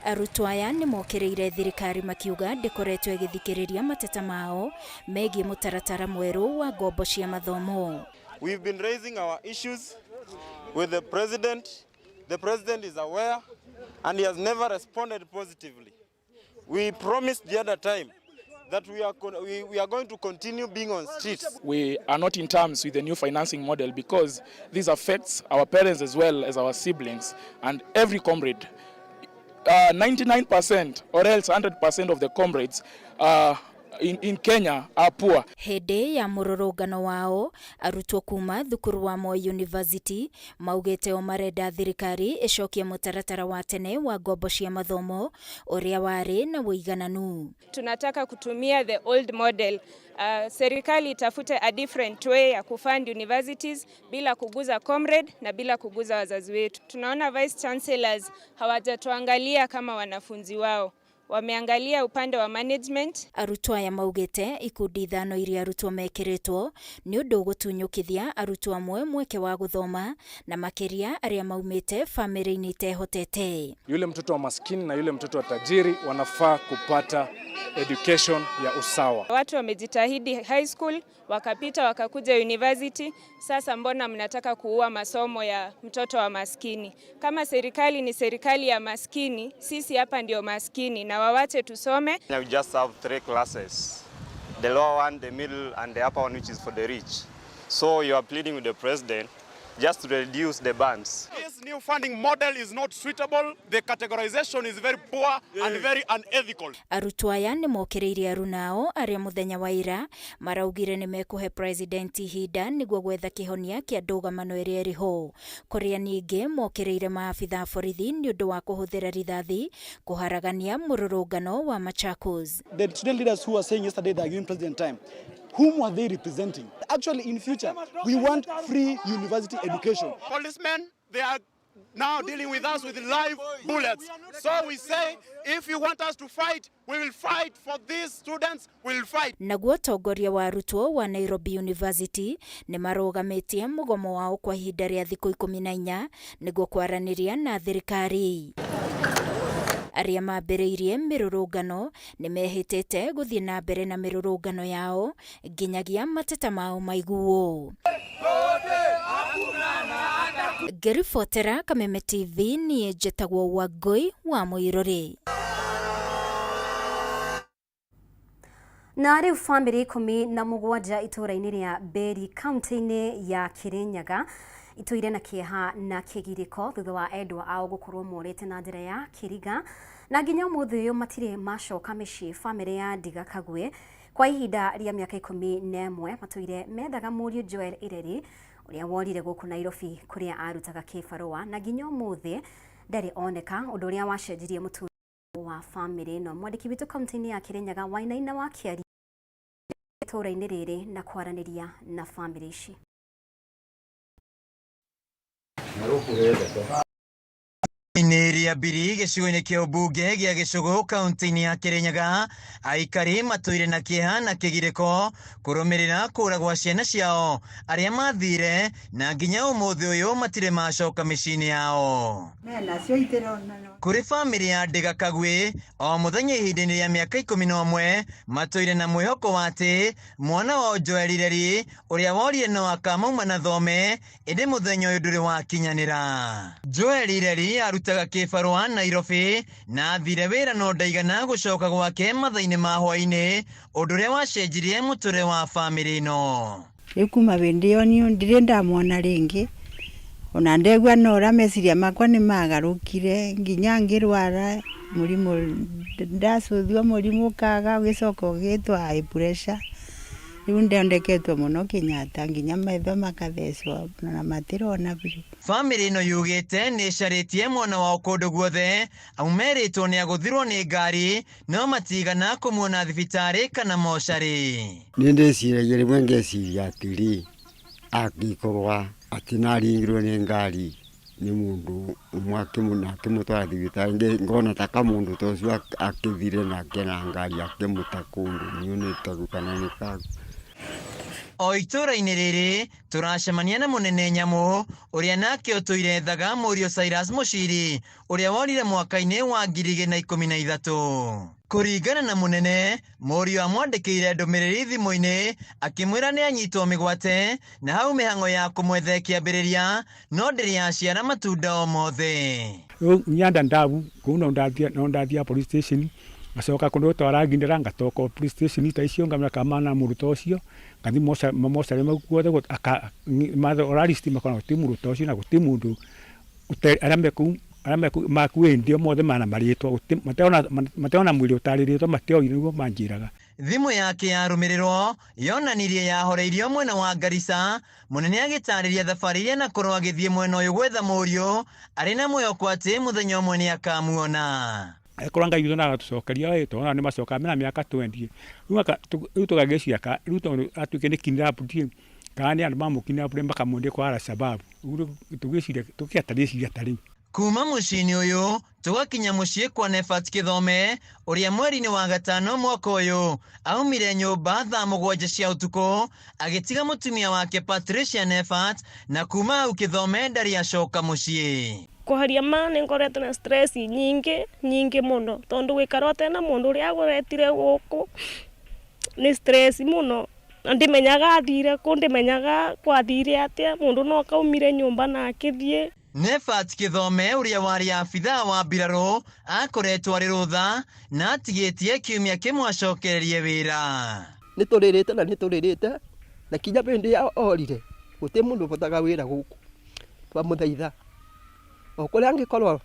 Arutwo aya nĩ mokĩrĩire thirikari makiuga ndĩkoretwo ĩgĩthikĩrĩria mateta mao megiĩ mũtaratara mwerũ wa ngombo cia mathomo. We've been raising our issues with the president. The president is aware and he has never responded positively. We promised the other time that we are going to continue being on streets. We are not in terms with the new financing model because this affects our parents as well as our siblings and every comrade. 99% or else 100% of the comrades in Kenya are poor. Hĩndĩ ya mũrũrũngano wao, arutwo kuma thukuru wa Moi University maugĩte o marenda thirikari ĩcokie mũtaratara wa tene wa ngombo cia mathomo ũrĩa warĩ na ũigananu. Tunataka kutumia the old model. Serikali itafute a different way ya kufund universities bila kuguza comrade na bila kuguza wazazi wetu. Tunaona vice chancellors hawajatuangalia kama wanafunzi wao. Wameangalia upande wa management. Arutwo aya maugĩte ikundi 5 iria arutwo mekĩrĩtwo nĩ ũndũ ũgũtunyũkithia arutwo amwe mweke wa gũthoma na makĩria arĩa maumĩte bamĩrĩ-inĩ itehotete. Yule mtoto wa maskini na yule mtoto wa tajiri wanafaa kupata education ya usawa. Watu wamejitahidi high school, wakapita wakakuja university. Sasa mbona mnataka kuua masomo ya mtoto wa maskini? Kama serikali ni serikali ya maskini, sisi hapa ndio maskini na wawache tusome. We just have 3 classes, the lower one, the middle and the upper one, which is for the rich. So you are pleading with the president just to reduce the bands. This new funding model is not suitable. The categorization is very poor and very unethical. Arutwo aya nĩ mokĩrĩire arunao arĩa mũthenya wa ira maraugire nĩ mekũhe president ihinda nĩguo gwetha kĩhonia kĩa ndũgamano ĩrĩa ĩrĩ ho. Kũrĩa ningĩ mokĩrĩire maabitha a borithi nĩ ũndũ wa kũhũthĩra rithathi kũharagania mũrũrũngano wa Machakos. The student leaders who were saying yesterday they are giving president time, whom were they representing? Actually, in future, we want free university education. Policemen, they are now dealing with us with live bullets. So we say, if you want us to fight, we will fight for these students, we will fight. Naguo ũtongoria wa arutwo wa Nairobi University nĩ marũgamĩtie mũgomo wao kwa ihinda rĩa thikũ 14 nĩguo kwaranĩria na thirikari. Arĩa mambĩrĩirie mĩrũrũngano nĩ mehĩtĩte gũthiĩ na mbere na mĩrũrũngano yao nginyagia mateta mao maiguo. Ngĩribotera Kameme TV niĩ njĩtagwo Wangũi wa Mũirũrĩ. Na rĩu bamĩrĩ 17 itũũra-inĩ rĩa Mberi kaunti-inĩ ya Kirinyaga itũire na kĩeha na kĩgirĩko thutha wa endwa ao gũkorwo morĩte na njĩra ya kĩriga na nginya ũmũthĩ ũyũ matirĩ macoka mĩciĩ. Bamĩrĩ ya Ndiga Kagwe kwa ihinda rĩa mĩaka 11 matũire methaga mũriũ Joel Ireri ũrĩa worire gũkũ Nairobi kũrĩa arutaga kĩbarũa na nginya ũmũthĩ ndarĩ oneka, ũndũ ũrĩa wacenjirie mũtũrĩre wa bamĩrĩ ĩno. Mwandĩki witũ kaunti-inĩ ya Kirinyaga Wainaina wa Kĩaria itũũra-inĩ rĩrĩ na kwaranĩria na bamĩrĩ ici. Inĩ rĩa Mbiri gĩcigo-inĩ kĩa ũmbunge gĩa Gĩcũgũ kaunti-inĩ ya Kirinyaga, aikari matũire na kĩeha na kĩgirĩko kũrũmĩrĩra kũra gwa ciana ciao arĩa mathire na nginya ũmũthĩ ũyũ matirĩ macoka mĩciĩ-inĩ yao. Kũrĩ bamĩrĩ ya Ndiga Kagwe o mũthenya ihinda-inĩ rĩa mĩaka 11 matũire na mwĩhoko wa atĩ mwana wao Joel Ireri ũrĩa worire no akamauma na thome, ĩndĩ mũthenya ũyũ ndũrĩ wakinyanĩra. Joel Ireri arutaga kĩbarũa Nairobi na athire wĩra no ndaigana gũcoka gwake mathaa-inĩ ma hwaĩ-inĩ, ũndũ ũrĩa wacenjirie mũtũrĩre wa bamĩrĩ ĩno. Rĩu kuma hĩndĩ ĩyo niĩ ndirĩ ndamwona rĩngĩ, ona ndegua no ũrĩa meciria makwa nĩ magarũkire nginya ngĩrwara mũrimũ, ndacũthio mũrimũ ũkaga ũgĩcoka ũgĩtwo high pressure. Rĩu ndondeketwo mũno Kenyatta nginya maitho makathecwo na matirona biũ. Bamĩrĩ ĩno yugĩte nĩ ĩcarĩtie mwana wao kũndũ guothe, amu merĩtwo nĩ agũthirwo nĩ ngari no matigana kũmuona thibitarĩ kana mocarĩ. Nĩ ndĩciragia rĩmwe ngeciria atĩrĩ, angĩkorwo atĩ naringirwo nĩ ngari Nĩ mũndũ ũmwe akĩmũtwara thibitarĩ, ngona ta kamũndũ ta ũcio akĩthire nake na ngari akĩmũta kũndũ nyonete kana nĩ ka. O itũũra-inĩ rĩrĩ tũracemania na mũnene Nyamũ ũrĩa nake ũtũire ethaga mũriũ Cyrus Mũciri ũrĩa worire mwaka-inĩ wa 2013. Kũringana na mũnene, mũriũ amwandĩkĩire ndũmĩrĩri thimũ-inĩ akĩmwĩra nĩ anyitwo mĩgwate na hau mĩhang'o ya kũmwetha ĩkĩambĩrĩria no ndĩrĩ yaciara matunda o mothe. Nyanda ndabu kuu no ndathia police station ngacoka kundu twarangindira ngatoka police station ta icio ngamenya kama na mũndũ ta ũcio ngathi mocarĩ mau guothe oraristi makona gũtirĩ mũndũ ta ũcio na gũtirĩ mũndũ arĩa me kũu arĩa makuĩndio mothe mana marĩtwa mateona mwĩrĩ ũtarĩrĩtwo matioĩ nĩguo manjĩraga. Thimũ yake yarũmĩrĩrwo yonanirie yahoreirio mwena wa Garissa, mũnene agĩtarĩria thabarĩ iria anakorwo agĩthiĩ mwena ũyũ gwetha mũriũ arĩ na mwĩhoko atĩ mũthenya ũmwe nĩakamuona. Akorwo Ngai witũ nagatucokeria ĩ tondũ nĩ macokaga mena mĩaka 20 rĩu tũgagĩciria rĩu tondũ atuĩke nĩ kidnapped kana nĩ andũ mamũkidnap makamwendia kwa Al-Shabaab tũgĩciria tũkĩatarĩciria ta rĩu. Kuma mũciĩ-inĩ ũyũ tũgakinya mũciĩ kwa Nephat Kĩthome ũrĩa mweri-inĩ wa gatano mwaka ũyũ aumire nyũmba thaa 7 cia ũtukũ agĩtiga mũtumia wake Patricia Nephat na kuma hau Kĩthome ndarĩ acoka mũciĩ. Kwaria ma nĩ ngoretwo na stress nyingĩ nyingĩ mũno tondũ gũikara ũtena mũndũ ũrĩa agũretire gũkũ nĩ stress mũno. Ndimenyaga athire kũ, ndimenyaga kwathire atĩa, mũndũ no akaumire nyũmba na akĩthiĩ. Nephat Kĩthome ũrĩa warĩ abithaa wa mbirarũ akoretwo arĩ rũtha na atigĩtie kiumia kĩmwe acokererie wĩra. Nĩ tũrĩrĩte na nĩ tũrĩrĩte na kinya bĩndĩ orire gũtirĩ mũndũ ũbotaga wĩra gũkũ. Twamũthaitha o kũrĩa angĩkorwo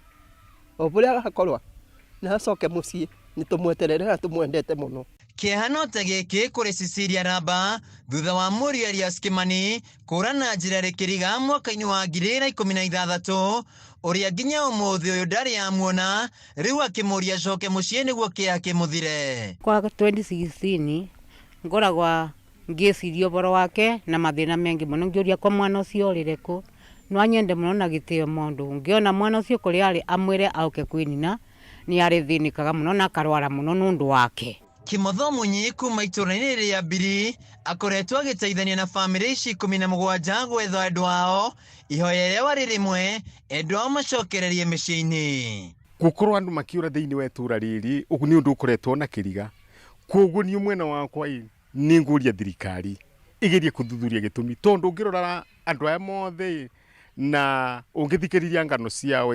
o kũrĩa agakorwo na acoke mũciĩ nĩ tũmweterere na tũmwendete mũno. Kĩeha no ta gĩkĩ kũrĩ Cecilia Ramba thutha wa mũriũ Elias Kimani kũra na njĩra rĩkĩriga mwaka-inĩ wa 2016 ũrĩa nginya ũmũthĩ ũyũ ndarĩ amuona rĩu akĩmũria acoke mũciĩ nĩguo kĩeha kĩmũthire. Kwa 2016 ngoragwa ngĩciria ũhoro wake na mathĩna mengĩ mũno ngĩũria kwa mwana ũcio ũrĩre kũ no anyende mũno na gĩtĩo mũndũ ngĩona mwana ũcio kũrĩa arĩ amwĩre auke kwĩ nina nĩ arĩthĩnĩkaga mũno na akarwara mũno nĩ ũndũ wake. Kimotho Munyi kuma itũũra-inĩ rĩa Mbiri akoretwo agĩteithania na bamĩrĩ ici 17 gwetha endwa ao ihoya rĩao arĩ rĩmwe endwa ao macokererie mĩciĩ-inĩ. Gũkorwo andũ makĩũra thĩinĩ wa itũũra rĩrĩ ũguo nĩ ũndũ ũkoretwo na kĩriga koguo niĩ mwena wakwa nĩ ngũria thirikari ĩgerie kũthuthuria gĩtũmi tondũ ũngĩrora andũ aya mothe na ũngĩthikĩrĩria ngano ciao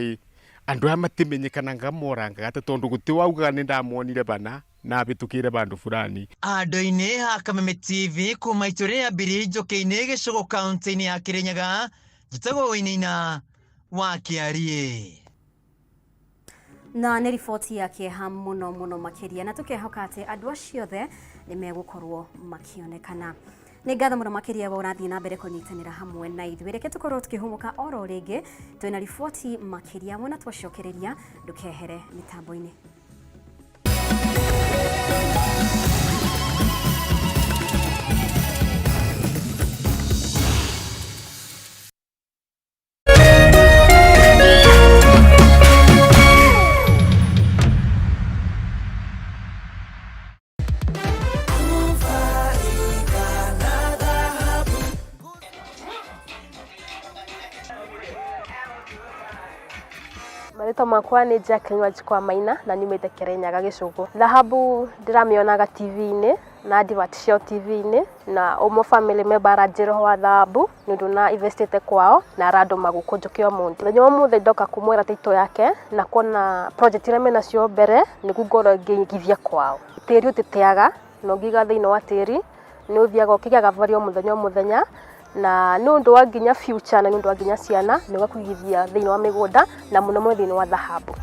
andũ aya matimenyekanaga morangaga atĩ tondũ gũtĩ waugaga nĩ ndamonire bana na bĩtũkĩre bandũ fulani. Andũ-inĩ ha Kameme TV kuma itũũra rĩa Mbiri Njũkĩ-inĩ Gĩcũgũ kaunti-inĩ ya Kĩrĩnyaga njĩtagwo Wainaina wa Kĩariĩ. Na nĩ riboti ya kĩeha mũno mũno makĩria na tũkehoka atĩ andũ acio othe nĩ megũkorwo makĩonekana. Nĩ ngatho mũno makĩria wa ũrathiĩ na mbere kũnyitanĩra hamwe na ithuĩ. Reke tũkorwo tũkĩhũmũka oro rĩngĩ twĩna riboti makĩria wona twacokereria ndũkehere mĩtambo-inĩ. Marĩtwa makwa nĩ Jacqueline Wanjikũ Maina na nyumĩte Kĩrĩnyaga Gĩcũgũ. Thahabu ndĩramĩonaga TV-inĩ na advert ciao TV-inĩ na ũmwe family member aranjĩra ũhoro wa thahabu nĩ ũndũ na investĩte kwao na arandũma gũkũ njũke ũmũthĩ. Mũthenya wa ũmũthĩ ndoka kũmwĩra title yake na kuona project iria menacio mbere nĩguo ngorwo ngĩigithia kwao. Tĩri ũtĩteaga na ũngĩiga thĩinĩ wa tĩri nĩ ũthiaga ũkĩgĩaga value o mũthenya o mũthenya na nĩ ũndũ wa nginya future na nĩ ũndũ wa nginya ciana nĩ wa kũigithia thĩinĩ wa mĩgũnda na mũno mũno thĩinĩ wa thahabu.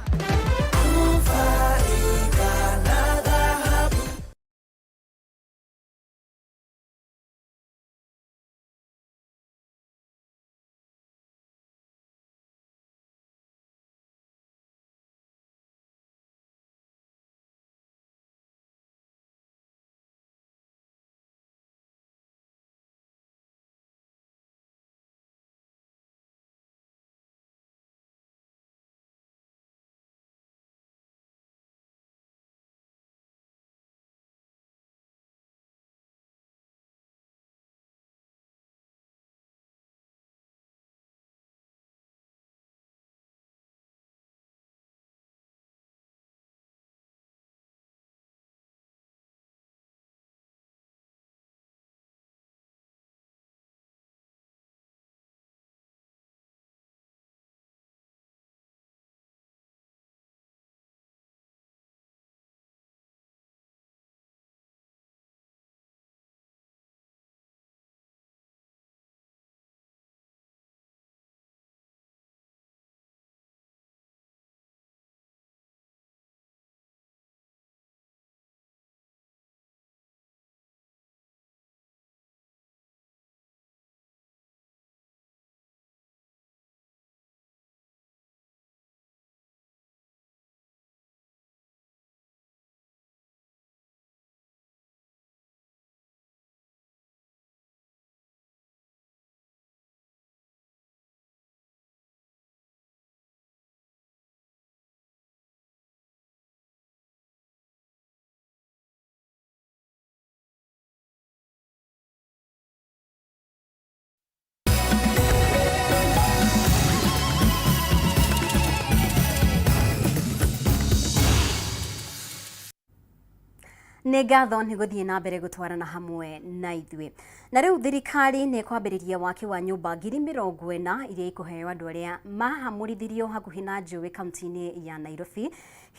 Nĩ ngatho nĩ gũthiĩ na mbere gũtwarana hamwe na ithuĩ. Na rĩu thirikari nĩ ĩkwambĩrĩria waki wa nyũmba 40,000 iria ikũheo andũ arĩa mahamũrithirio hakuhĩ na njũĩ kaunti-inĩ ya Nairobi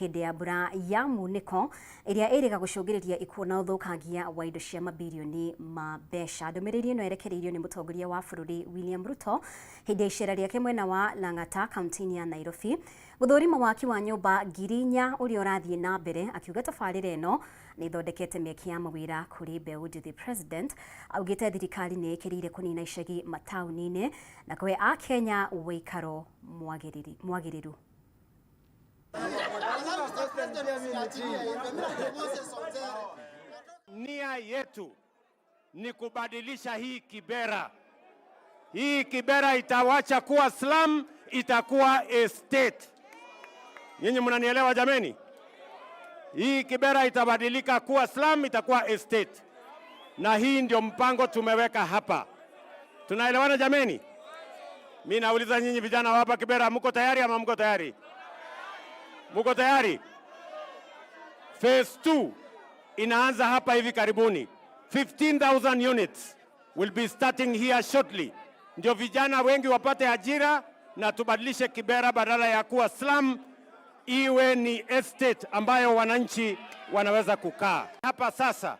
hĩndĩ ya mbura ya munĩko ĩrĩa ĩrĩga gũcũngĩrĩria ikuũ na ũthũkangia wa indo cia mabirioni ma mbeca. Ndũmĩrĩri ĩno ĩrekereirio nĩ mũtongoria wa bũrũri William Ruto hĩndĩ ya icera rĩake mwena wa Lang'ata kaunti-inĩ ya Nairobi gũthũrima waki wa nyũmba 4,000 ũrĩa ũrathiĩ na mbere, akiuga tabarĩra ĩno nĩ ĩthondekete mĩeke ya mawĩra kũrĩ mbeũ njĩthĩ. President augĩte thirikari nĩ ĩkĩrĩire kũnina icagi mataũni-inĩ na kũhe akenya ũikaro mwagĩrĩru. Nia yetu ni kubadilisha hii Kibera. Hii Kibera itawacha kuwa slum, itakuwa estate. Nyinyi mnanielewa jameni? Hii Kibera itabadilika kuwa slum, itakuwa estate. Na hii ndio mpango tumeweka hapa. Tunaelewana jameni? Mimi nauliza nyinyi vijana wa hapa Kibera, mko tayari ama mko tayari? Mko tayari? Phase 2 inaanza hapa hivi karibuni. 15,000 units will be starting here shortly. Ndio vijana wengi wapate ajira na tubadilishe Kibera badala ya kuwa slum iwe ni estate ambayo wananchi wanaweza kukaa. Hapa sasa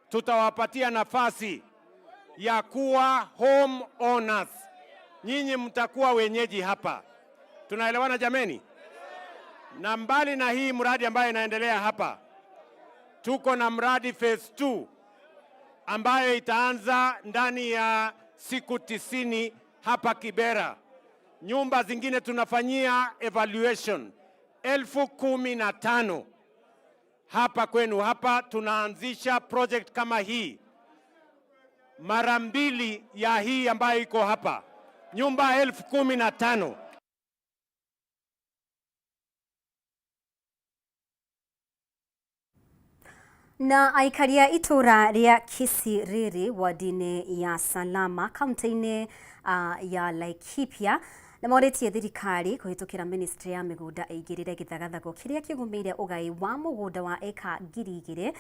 tutawapatia nafasi ya kuwa home owners. Nyinyi mtakuwa wenyeji hapa. Tunaelewana jameni? Na mbali na hii mradi ambayo inaendelea hapa, tuko na mradi phase 2 ambayo itaanza ndani ya siku 90 hapa Kibera. Nyumba zingine tunafanyia evaluation 15,000 hapa kwenu. Hapa tunaanzisha project kama hii mara mbili ya hii ambayo iko hapa, nyumba 15,000. Na aikaria itura ria Kisiriri wadi-inĩ ya Salama kaunti-inĩ ya Laikipia nĩ morĩtie thirikari kũhĩtũkĩra ministry ya mĩgũnda ĩingĩrĩre gĩthagathago kĩrĩa kĩgũmĩire ũgai wa mũgũnda wa eka 2,000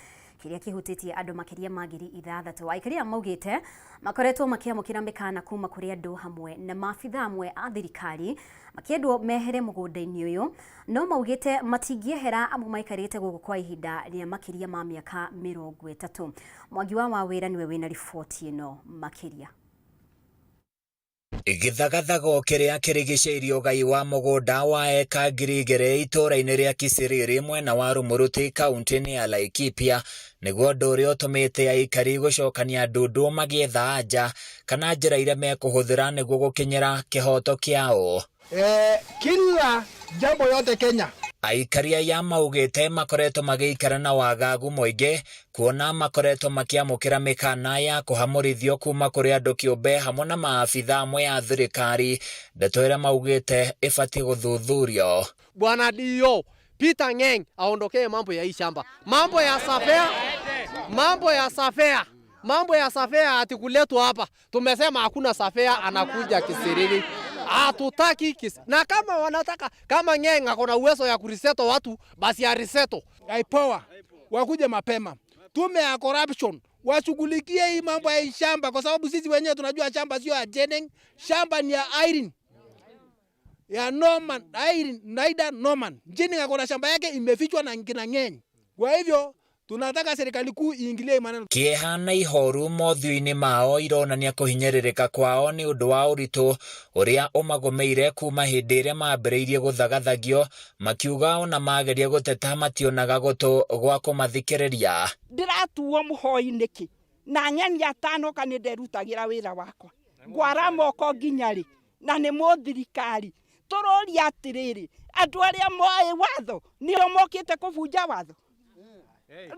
kĩrĩa kĩhutĩtie andũ makĩria ma 6,000. Aikaria maugĩte makoretwo makĩamũkĩra mĩkana kuma kũrĩ andũ hamwe na maabitha amwe a thirikari makĩendwo mehere mũgũnda-inĩ ũyũ, no maugĩte matingĩehera amu maikarĩte gũkũ kwa ihinda rĩa makĩria ma mĩaka 30. Mwangi wa Wawĩra nĩwe wĩna riboti ĩno makĩria. Gĩthagathago kĩrĩa kĩrigicĩirie ũgai wa mũgũnda wa eka 2,000 itũũra-inĩ rĩa Kisiriri mwena wa Rumuruti kaunti-inĩ ya Laikipia nĩguo ũndũ ũrĩa ũtũmĩte aikari gũcokania ndundu magĩetha anja kana njĩra iria mekũhũthĩra nĩguo gũkinyĩra kĩhoto kĩao. Kila jambo yote Kenya. Aikari aya maugĩte makoretwo magĩikara na wagagu mũingĩ kuona makoretwo makĩamũkĩra mĩkana ya kũhamũrithio kuma kũrĩ andũ kĩũmbe hamwe na maabitha amwe a thirikari, ndeto ĩrĩa maugĩte ĩbatiĩ gũthuthurio. Bwana Dio Peter Ng'eng aondokee mambo ya hii shamba, mambo ya safea, mambo ya safea, mambo ya safea ati kuletwa hapa. Tumesema hakuna safea anakuja Kisiriri. Hatutaki na kama wanataka, kama Ng'eng ako na uwezo ya kuriseto watu basi ariseto. IPOA wakuje mapema, tume ya corruption washughulikie hii mambo ya shamba, kwa sababu sisi wenyewe tunajua shamba sio ya Jeneng, shamba ni ya Irene, ya Norman, Irene Naida Norman. Jeneng ako na shamba yake imefichwa na kina Ng'eng. Kwa hivyo tunataka serikali kuu iingilie maneno. Kieha na ihoru mothiũ-inĩ mao ironania kũhinyĩrĩrĩka kwao nĩ ũndũ wa ũritũ ũrĩa ũmagũmĩire kuma hĩndĩ ĩrĩa mambĩrĩirie gũthagathagio, makiuga ona mageria gũteta mationaga gũtũ gwa kũmathikĩrĩria. Ndĩratuo mũhoi nĩkĩ? Na ng'eni atano ka nĩ nderutagĩra wĩra wakwa. Ngwara moko nginya rĩ, na nĩ mũthirikari. Tũroria atĩrĩrĩ, andũ arĩa moĩ watho nĩo mokĩte kũbunja watho.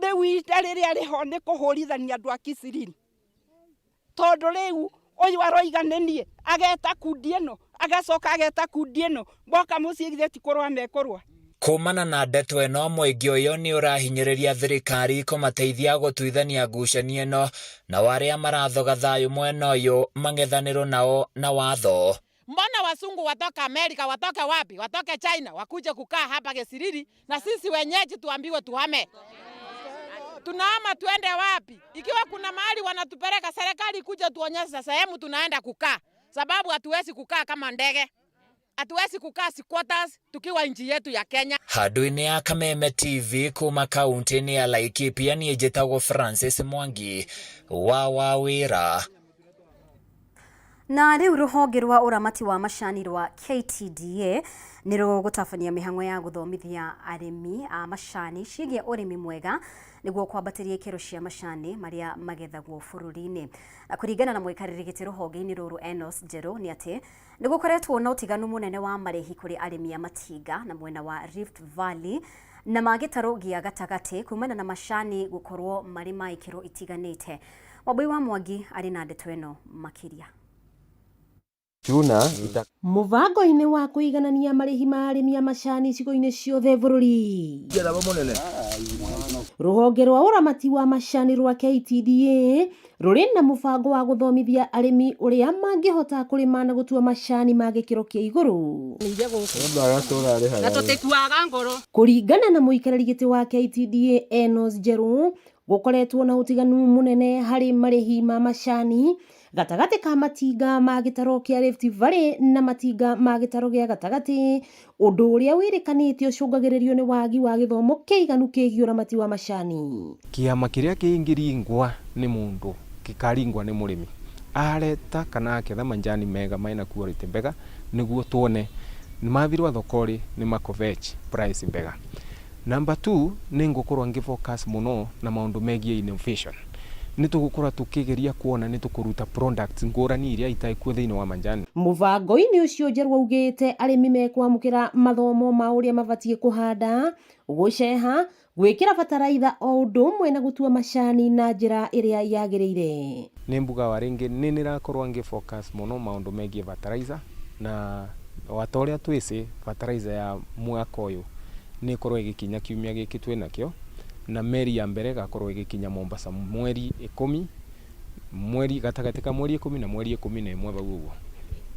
Rĩu ihinda rĩrĩa rĩho nĩ kũhũrithania andũ a Kisiriri, tondũ rĩu ũyũ aroiga nĩ niĩ, ageta kundi ĩno, agacoka ageta kundi ĩno, moka mũciĩ githĩ ti kũrũa mekũrũa. Kumana na ndeto ĩno, mũingĩ ũyũ nĩ ũrahinyĩrĩria thirikari kũmateithia gũtuithania ngucanio ĩno nao arĩa marathoga thayũ mwena ũyũ mang'ethanĩrwo nao na watho. Mbona wasungu watoka Amerika, watoke wapi, watoke China, wakuje kukaa hapa Kisiriri na sisi wenyeji tuambiwe tuhame? Tunahama tuende wapi? Ikiwa kuna mahali wanatupeleka, serikali kuja tuonyeshe sehemu tunaenda kukaa, sababu hatuwezi kukaa kama ndege, hatuwezi kukaa squatters tukiwa nchi yetu ya Kenya. Handũ-inĩ ya Kameme TV kuma kaunti-inĩ ya Laikipia niĩ njĩtagwo Francis Mwangi wa Wawĩra. Na rĩu rũhonge rwa ũramati wa macani rwa KTDA nĩ rũgũtabania mĩhang'o ya gũthomithia arĩmi a macani ciĩgiĩ ũrĩmi mwega nĩguo kwambatĩria ikĩro cia macani marĩa magethagwo bũrũri-inĩ. Na kũringana na mũikarĩri gĩtĩ rũhonge-inĩ rũrũ Enos Njerũ nĩ atĩ nĩ gũkoretwo na ũtiganu mũnene wa marĩhi kũrĩ arĩmi a matinga na mwena wa Rift Valley na ma gĩtarũ gĩa gatagatĩ kumana na macani gũkorwo marĩ ma ikĩro itiganĩte. Wambui wa Mwangi arĩ na ndeto ĩno makĩria. Chuna Mũbango-inĩ wa kũiganania marĩhi ma arĩmi a macani icigo-inĩ ciothe bũrũri. Rũhonge rwa ũramati wa macani rwa KTDA rũrĩ na mũbango wa gũthomithia arĩmi ũrĩa mangĩhota kũrĩma na gũtua macani ma gĩkĩro kĩa igũrũ. Na tutikuaga ngoro. Kũringana na mũikarĩri gĩtĩ wa KTDA Enos Njerũ, gũkoretwo na ũtiganu mũnene harĩ marĩhi ma macani gatagatĩ ka matinga ma gĩtaro kĩa Rift Valley na matinga ma gĩtaro gĩa gatagatĩ, ũndũ ũrĩa wĩrĩkanĩte ũcũngagĩrĩrio nĩ wagi wa gĩthomo kĩiganu kĩgiĩ ũramati wa macani. Kĩama kĩrĩa kĩngĩringwa nĩ mũndũ gĩkaringwa nĩ mũrĩmi areta kana aketha manjani mega mena quality mbega nĩguo tuone mathirwa thoko-rĩ nĩ makũ-fetch price mbega. Number 2 nĩ ngũkorwo ngĩ focus mũno na maũndũ megiĩ innovation. Nĩ tũgũkorwo tũkĩgeria kuona nĩ tũkũruta products ngũrani iria itarĩ kuo thĩinĩ wa manjani. Mũbango-inĩ ũcio Njerũ augĩte arĩmi mekwamũkĩra mathomo ma ũrĩa mabatiĩ kũhanda, gũceha, gwĩkĩra bataraitha o ũndũ ũmwe na gũtua macani na njĩra ĩrĩa yagĩrĩire. Nĩ mbugaga rĩngĩ nĩ nĩrakorwo ngĩ focus mũno maũndũ megiĩ fertilizer na o ta ũrĩa twĩcĩ fertilizer ya mwaka ũyũ nĩ ĩkorwo ĩgĩkinya kiumia gĩkĩ twĩnakĩo na meri ya mbere ĩgakorwo ĩgĩkinya Mombasa mweri 10 mweri gatagatĩ ka mweri 10 na mweri 11 bau ũguo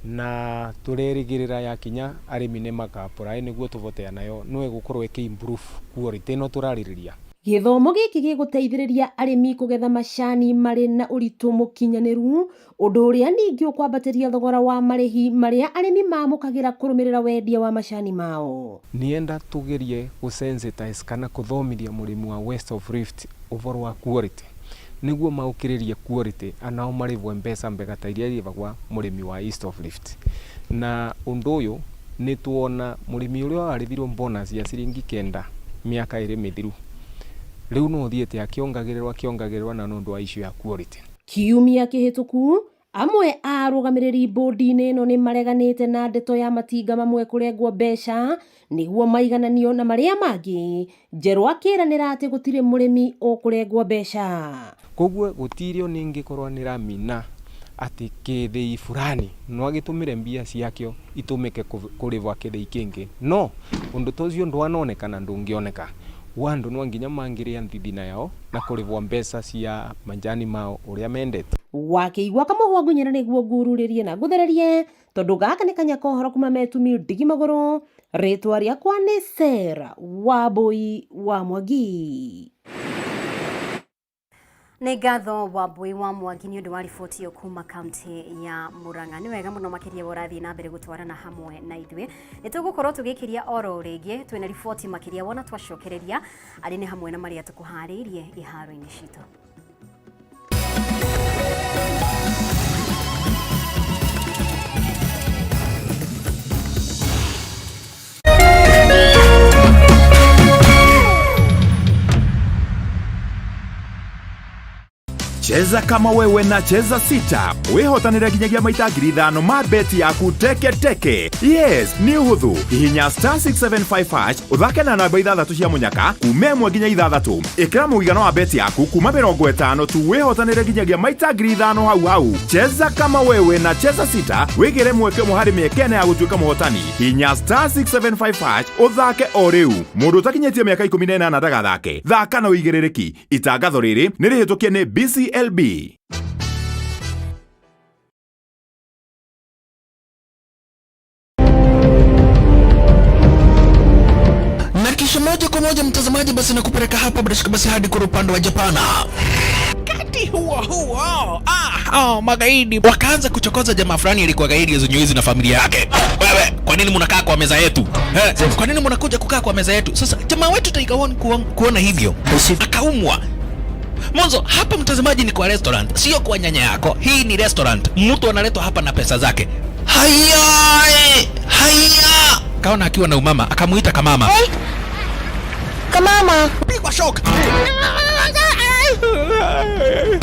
na tũrerĩgĩrĩra yakinya arĩmi nĩ maka apply nĩguo tũvote nayo no ĩgũkorwo ĩkĩ improve quality ĩno tũrarĩrĩria. Gĩthomo gĩkĩ gĩgũteithĩrĩria arĩmi kũgetha macani marĩ na ũritũ mũkinyanĩru, ũndũ ũrĩa ningĩ ũkwambatĩria thogora wa marĩhi marĩa arĩmi mamũkagĩra kũrũmĩrĩra wendia wa macani mao. Nienda tugerie gũ-sensitize kana kũthomithia mũrĩmi wa West of Rift ũboro wa quality nĩguo maũkĩrĩrie quality anao marĩbwe mbeca mbega ta iria irĩbagwa mũrĩmi wa East of Rift. Na ũndũ ũyũ nĩ tuona mũrĩmi ũrĩa warĩbirwo bonus ya ciringi 9 mĩaka ĩrĩ mĩthiru rĩu no ũthiĩte akĩongagĩrĩrwo na nĩ ũndũ wa issue ya quality. Kiumia kĩhĩtũku amwe a arũgamĩrĩri bũndi-inĩ ĩno nĩ mareganĩte na ndeto ya matinga mamwe kũrengwo mbeca nĩguo maigananio na marĩa mangĩ. Njerũ akĩranĩra atĩ gũtirĩ mũrĩmi ũkũrengwo mbeca. Koguo gũtirio nĩngĩkorwo nĩramina atĩ kĩthĩi fulani no agĩtũmĩre mbia ciakĩo itũmĩke kũrĩbwa kĩthĩi kĩngĩ no ũndũ ta ũcio ndwanoneka na ndũngĩoneka. Andũ no nginya mangĩrĩa nthithina yao na kũrĩbwa mbeca cia manjani mao ũrĩa mendete. Wakĩigua kamũhwa ngunyĩra nĩguo ngururĩrie na ngũthererie tondũ gaka nĩ kanya kohoro kuma metumi ndigi magũrũ. Rĩtwa rĩakwa nĩ Sarah Wambui wa Mwangi. Nĩ ngatho Wambui wa Mwangi nĩ ũndũ wa riboti ĩyo kuma kaunti ya Murang'a. Nĩ wega mũno makĩria ũrathiĩ na mbere gũtwarana hamwe na ithuĩ. Nĩ tũgũkorwo tũgĩkĩria oro rĩngĩ twĩna riboti makĩria wona twacokereria arĩ nĩ hamwe na marĩa tũkũharĩirie iharo-inĩ citũ. Cheza kama wewe na Cheza 6 wihotanire nginyagia maita 5,000 ma beti yaku teke teke. Yes, nĩ ũhũthũ. Hihinya star 675 hash ũthake na namba 6 cia mũnyaka kuma 1 nginya 6. Ĩkĩra mũigana wa beti yaku kuma 50 tu wĩhotanĩre nginyagia maita 5,000 hau hau. Cheza kama wewe na Cheza 6 wĩgĩre mweke ũmwe harĩ mĩeke ĩna ya gũtuĩka mũhotani. Hihinya star 675 hash ũthake o rĩu. Mũndũ ũtakinyĩtie mĩaka 18 ndagathake. Thaka na ũigĩrĩrĩki. Itangatho rĩrĩ nĩ rĩhĩtũkie nĩ BCLB. Na kisha moja kwa moja moja mtazamaji, basi nakupeleka hapa bila shaka basi hadi kwa upande wa Japana. Wakati huo huo, ah, oh, magaidi wakaanza kuchokoza jamaa fulani alikuwa gaidi ya na familia yake. Wewe, kwa nini mnakaa kwa meza yetu? Eh, kwa nini mnakuja kukaa kwa meza yetu? Sasa jamaa wetu Tiger One kuona hivyo akaumwa. Mwanzo hapa mtazamaji, ni kwa restaurant, sio kwa nyanya yako. Hii ni restaurant, mtu analetwa hapa na pesa zake. Haya, haya, kaona akiwa na umama, akamuita kamama. Hey. Kamama, pigwa shock.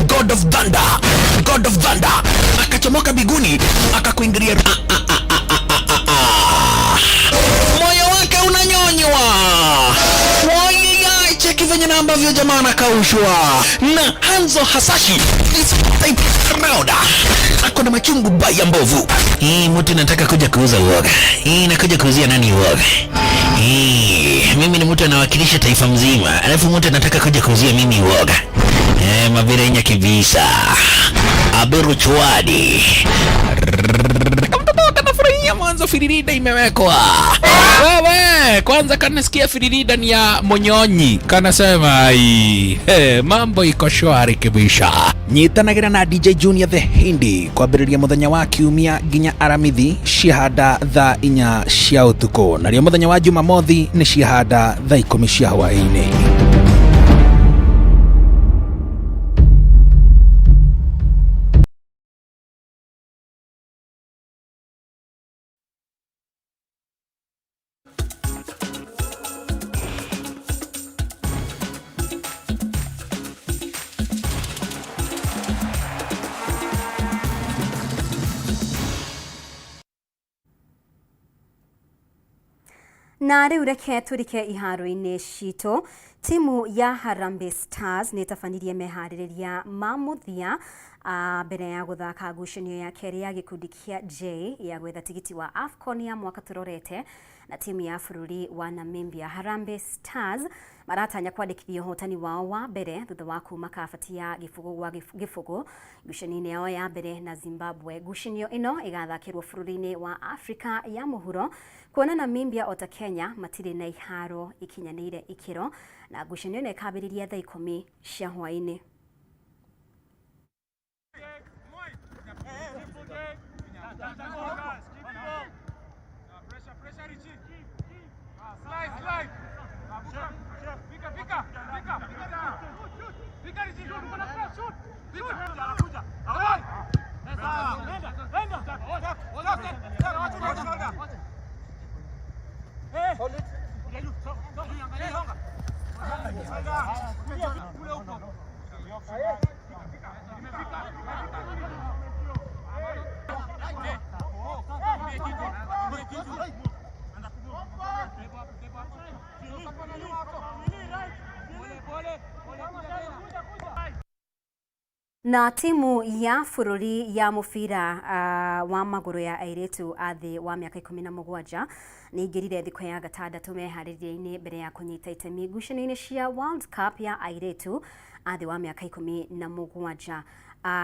God of Thunder, God of Thunder akachomoka biguni akakuingilia. Moyo wake unanyonywa. Wai, cheki venye na ambavyo jamaa anakaushwa na Hanzo Hasashi is type round. Ako na machungu baya mbovu. Hii mtu nataka kuja kuuza uoga. Hii nakuja kuuzia nani uoga? Hii mimi ni mtu anawakilisha taifa mzima, alafu mtu anataka kuja kuuzia mimi uoga. Eh, mabirenya kibisa. Aberu chwadi. Kamtoto kanafurahia mwanzo firirida imewekwa. Wewe, kwanza kanasikia firirida ni ya Monyonyi. Kanasema ai, hey, mambo iko shwari kibisha. Nyitanagira na DJ Junior the Hindi kwambĩrĩria mũthenya wa kiumia nginya aramithi ciahanda thaa 4 cia ũtukũ, narĩo mũthenya wa Jumamothi nĩ ciahanda thaa 10 cia hwaĩ-inĩ. Na rĩu reke tũrike iharo-inĩ citũ. Timu ya Harambee Stars nĩ ĩtabanirie meharĩrĩria ma mũthia mbere ya gũthaka ngucanio ya kerĩ ya gĩkundi kĩa J ya gwetha tigiti wa AFCON ya mwaka tũrorete na timu ya bũrũri wa Namibia. Harambee Stars maratanya kwandĩkithia ũhotani wao wa mbere thutha wa kuma kabati ya gĩbũgũ gwa gĩbũgũ ngucanio-inĩ yao ya mbere na Zimbabwe. Ngucanio ĩno ĩgathakĩrwo bũrũri-inĩ wa Afrika ya mũhuro, kuona Namibia ota Kenya matirĩ na iharo ikinyanĩire ikĩro, na ngucanio ĩno ĩkambĩrĩria thaa 10 cia hwaĩ-inĩ. Na timu ya bũrũri ya mũbira wa magũrũ ya airĩtu a thĩ wa mĩaka 17 nĩ ingĩrire thikũ ya gatandatũ meharĩria-inĩ mbere ya kũnyita itemi ngucanio-inĩ cia World Cup ya airĩtu a thĩ wa mĩaka 17.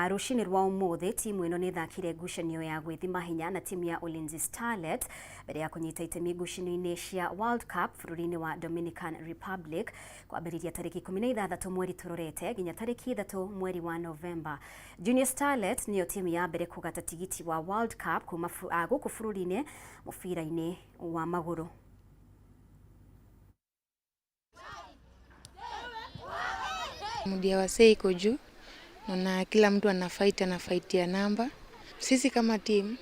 Rũcinĩ rwa ũmũthĩ timu ĩno nĩ ĩthakire ngucanio ya gwĩthima hinya na timu ya Ulinzi Starlet mbere ya kũnyita itemi ngucanio-inĩ cia World Cup bũrũri-inĩ wa Dominican Republic kwambĩrĩria tarĩki 16 mweri tũrorete nginya tarĩki 3 mweri wa Novemba. Junior Starlet nĩyo timu ya mbere kũgata tigiti wa World Cup kuma gũkũ bũrũri-inĩ mũbira-inĩ wa magũrũ. Mudi ya wasee iko juu, naona kila mtu anafight, anafightia namba. Sisi kama team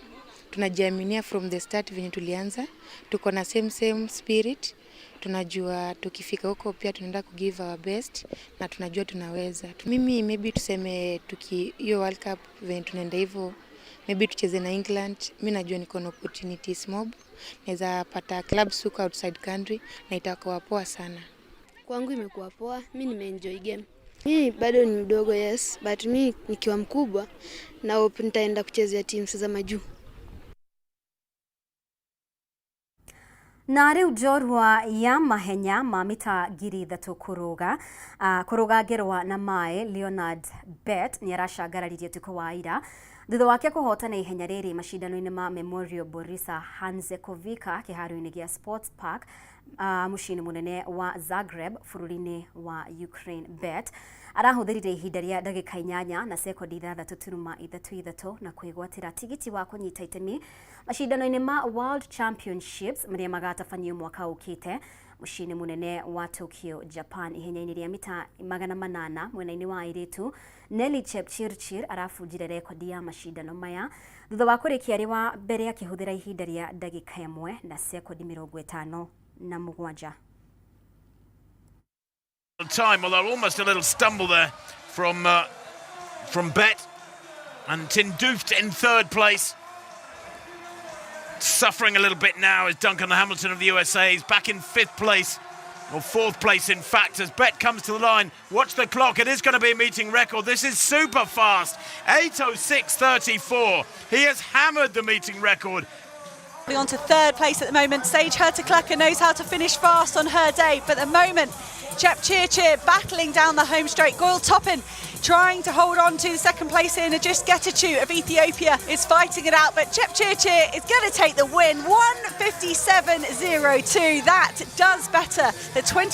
tunajiaminia from the start venye tulianza, tuko na same same spirit. Tunajua tukifika huko pia tunaenda ku give our best na tunajua tunaweza. Mimi maybe tuseme tuki hiyo World Cup venye tunaenda hivyo, maybe tucheze na England, mi najua niko na opportunities mob, naweza pata clubs huko outside country na itakuwa poa sana. Kwangu imekuwa poa, mi nimeenjoy game. Mi bado ni mdogo, yes, but mi nikiwa mkubwa na hope nitaenda kuchezea teams za majuu. Na rĩu njorua ya mahenya ma mita 3,000 kũrũga kũrũga ngerwa na maĩ Leonard Bett nĩ aracangararirie ũtukũ wa ira. Thutha wake kũhootana ihenya rĩrĩ macindano-inĩ ma Memorial Borisa Hanzekovica kĩharo-inĩ gĩa Sports Park mũciĩ-inĩ mũnene wa Zagreb bũrũri-inĩ wa Ukraine. Bett arahũthĩrire ihinda rĩa ndagĩka 8 na sekondi 6.33 na kwĩgwatĩra tigiti wa kũnyita itemi macindano-inĩ ma World Championships marĩa magatabanio mwaka ũkĩte mũciĩ-inĩ mũnene wa Tokyo, Japan. Ihenya-inĩ rĩa mita 800 mwena-inĩ wa airĩtu, Nelly Chepchirchir arabunjire rekondi ya macindano maya thutha wa kũrĩkia arĩ wa mbere akĩhũthĩra ihinda rĩa ndagĩka 1 na sekondi 57. Time, although almost a little stumble there from Bett. And Tendouft in third place. Suffering a little bit now is Duncan Hamilton of the USA. He's back in fifth place, or fourth place in fact, as Bett comes to the line. Watch the clock, it is going to be a meeting record. This is super fast, 8:06.34. He has hammered the meeting record. On to third place at the moment. Sage Hurta-Klecker knows how to finish fast on her day, but at the moment, Chepchirchir battling down the home straight. Goyle Toppin trying to hold on to the second place here. Nigist Getachew of Ethiopia is fighting it out, but Chepchirchir is going to take the win. 1:57.02. That does better. The 20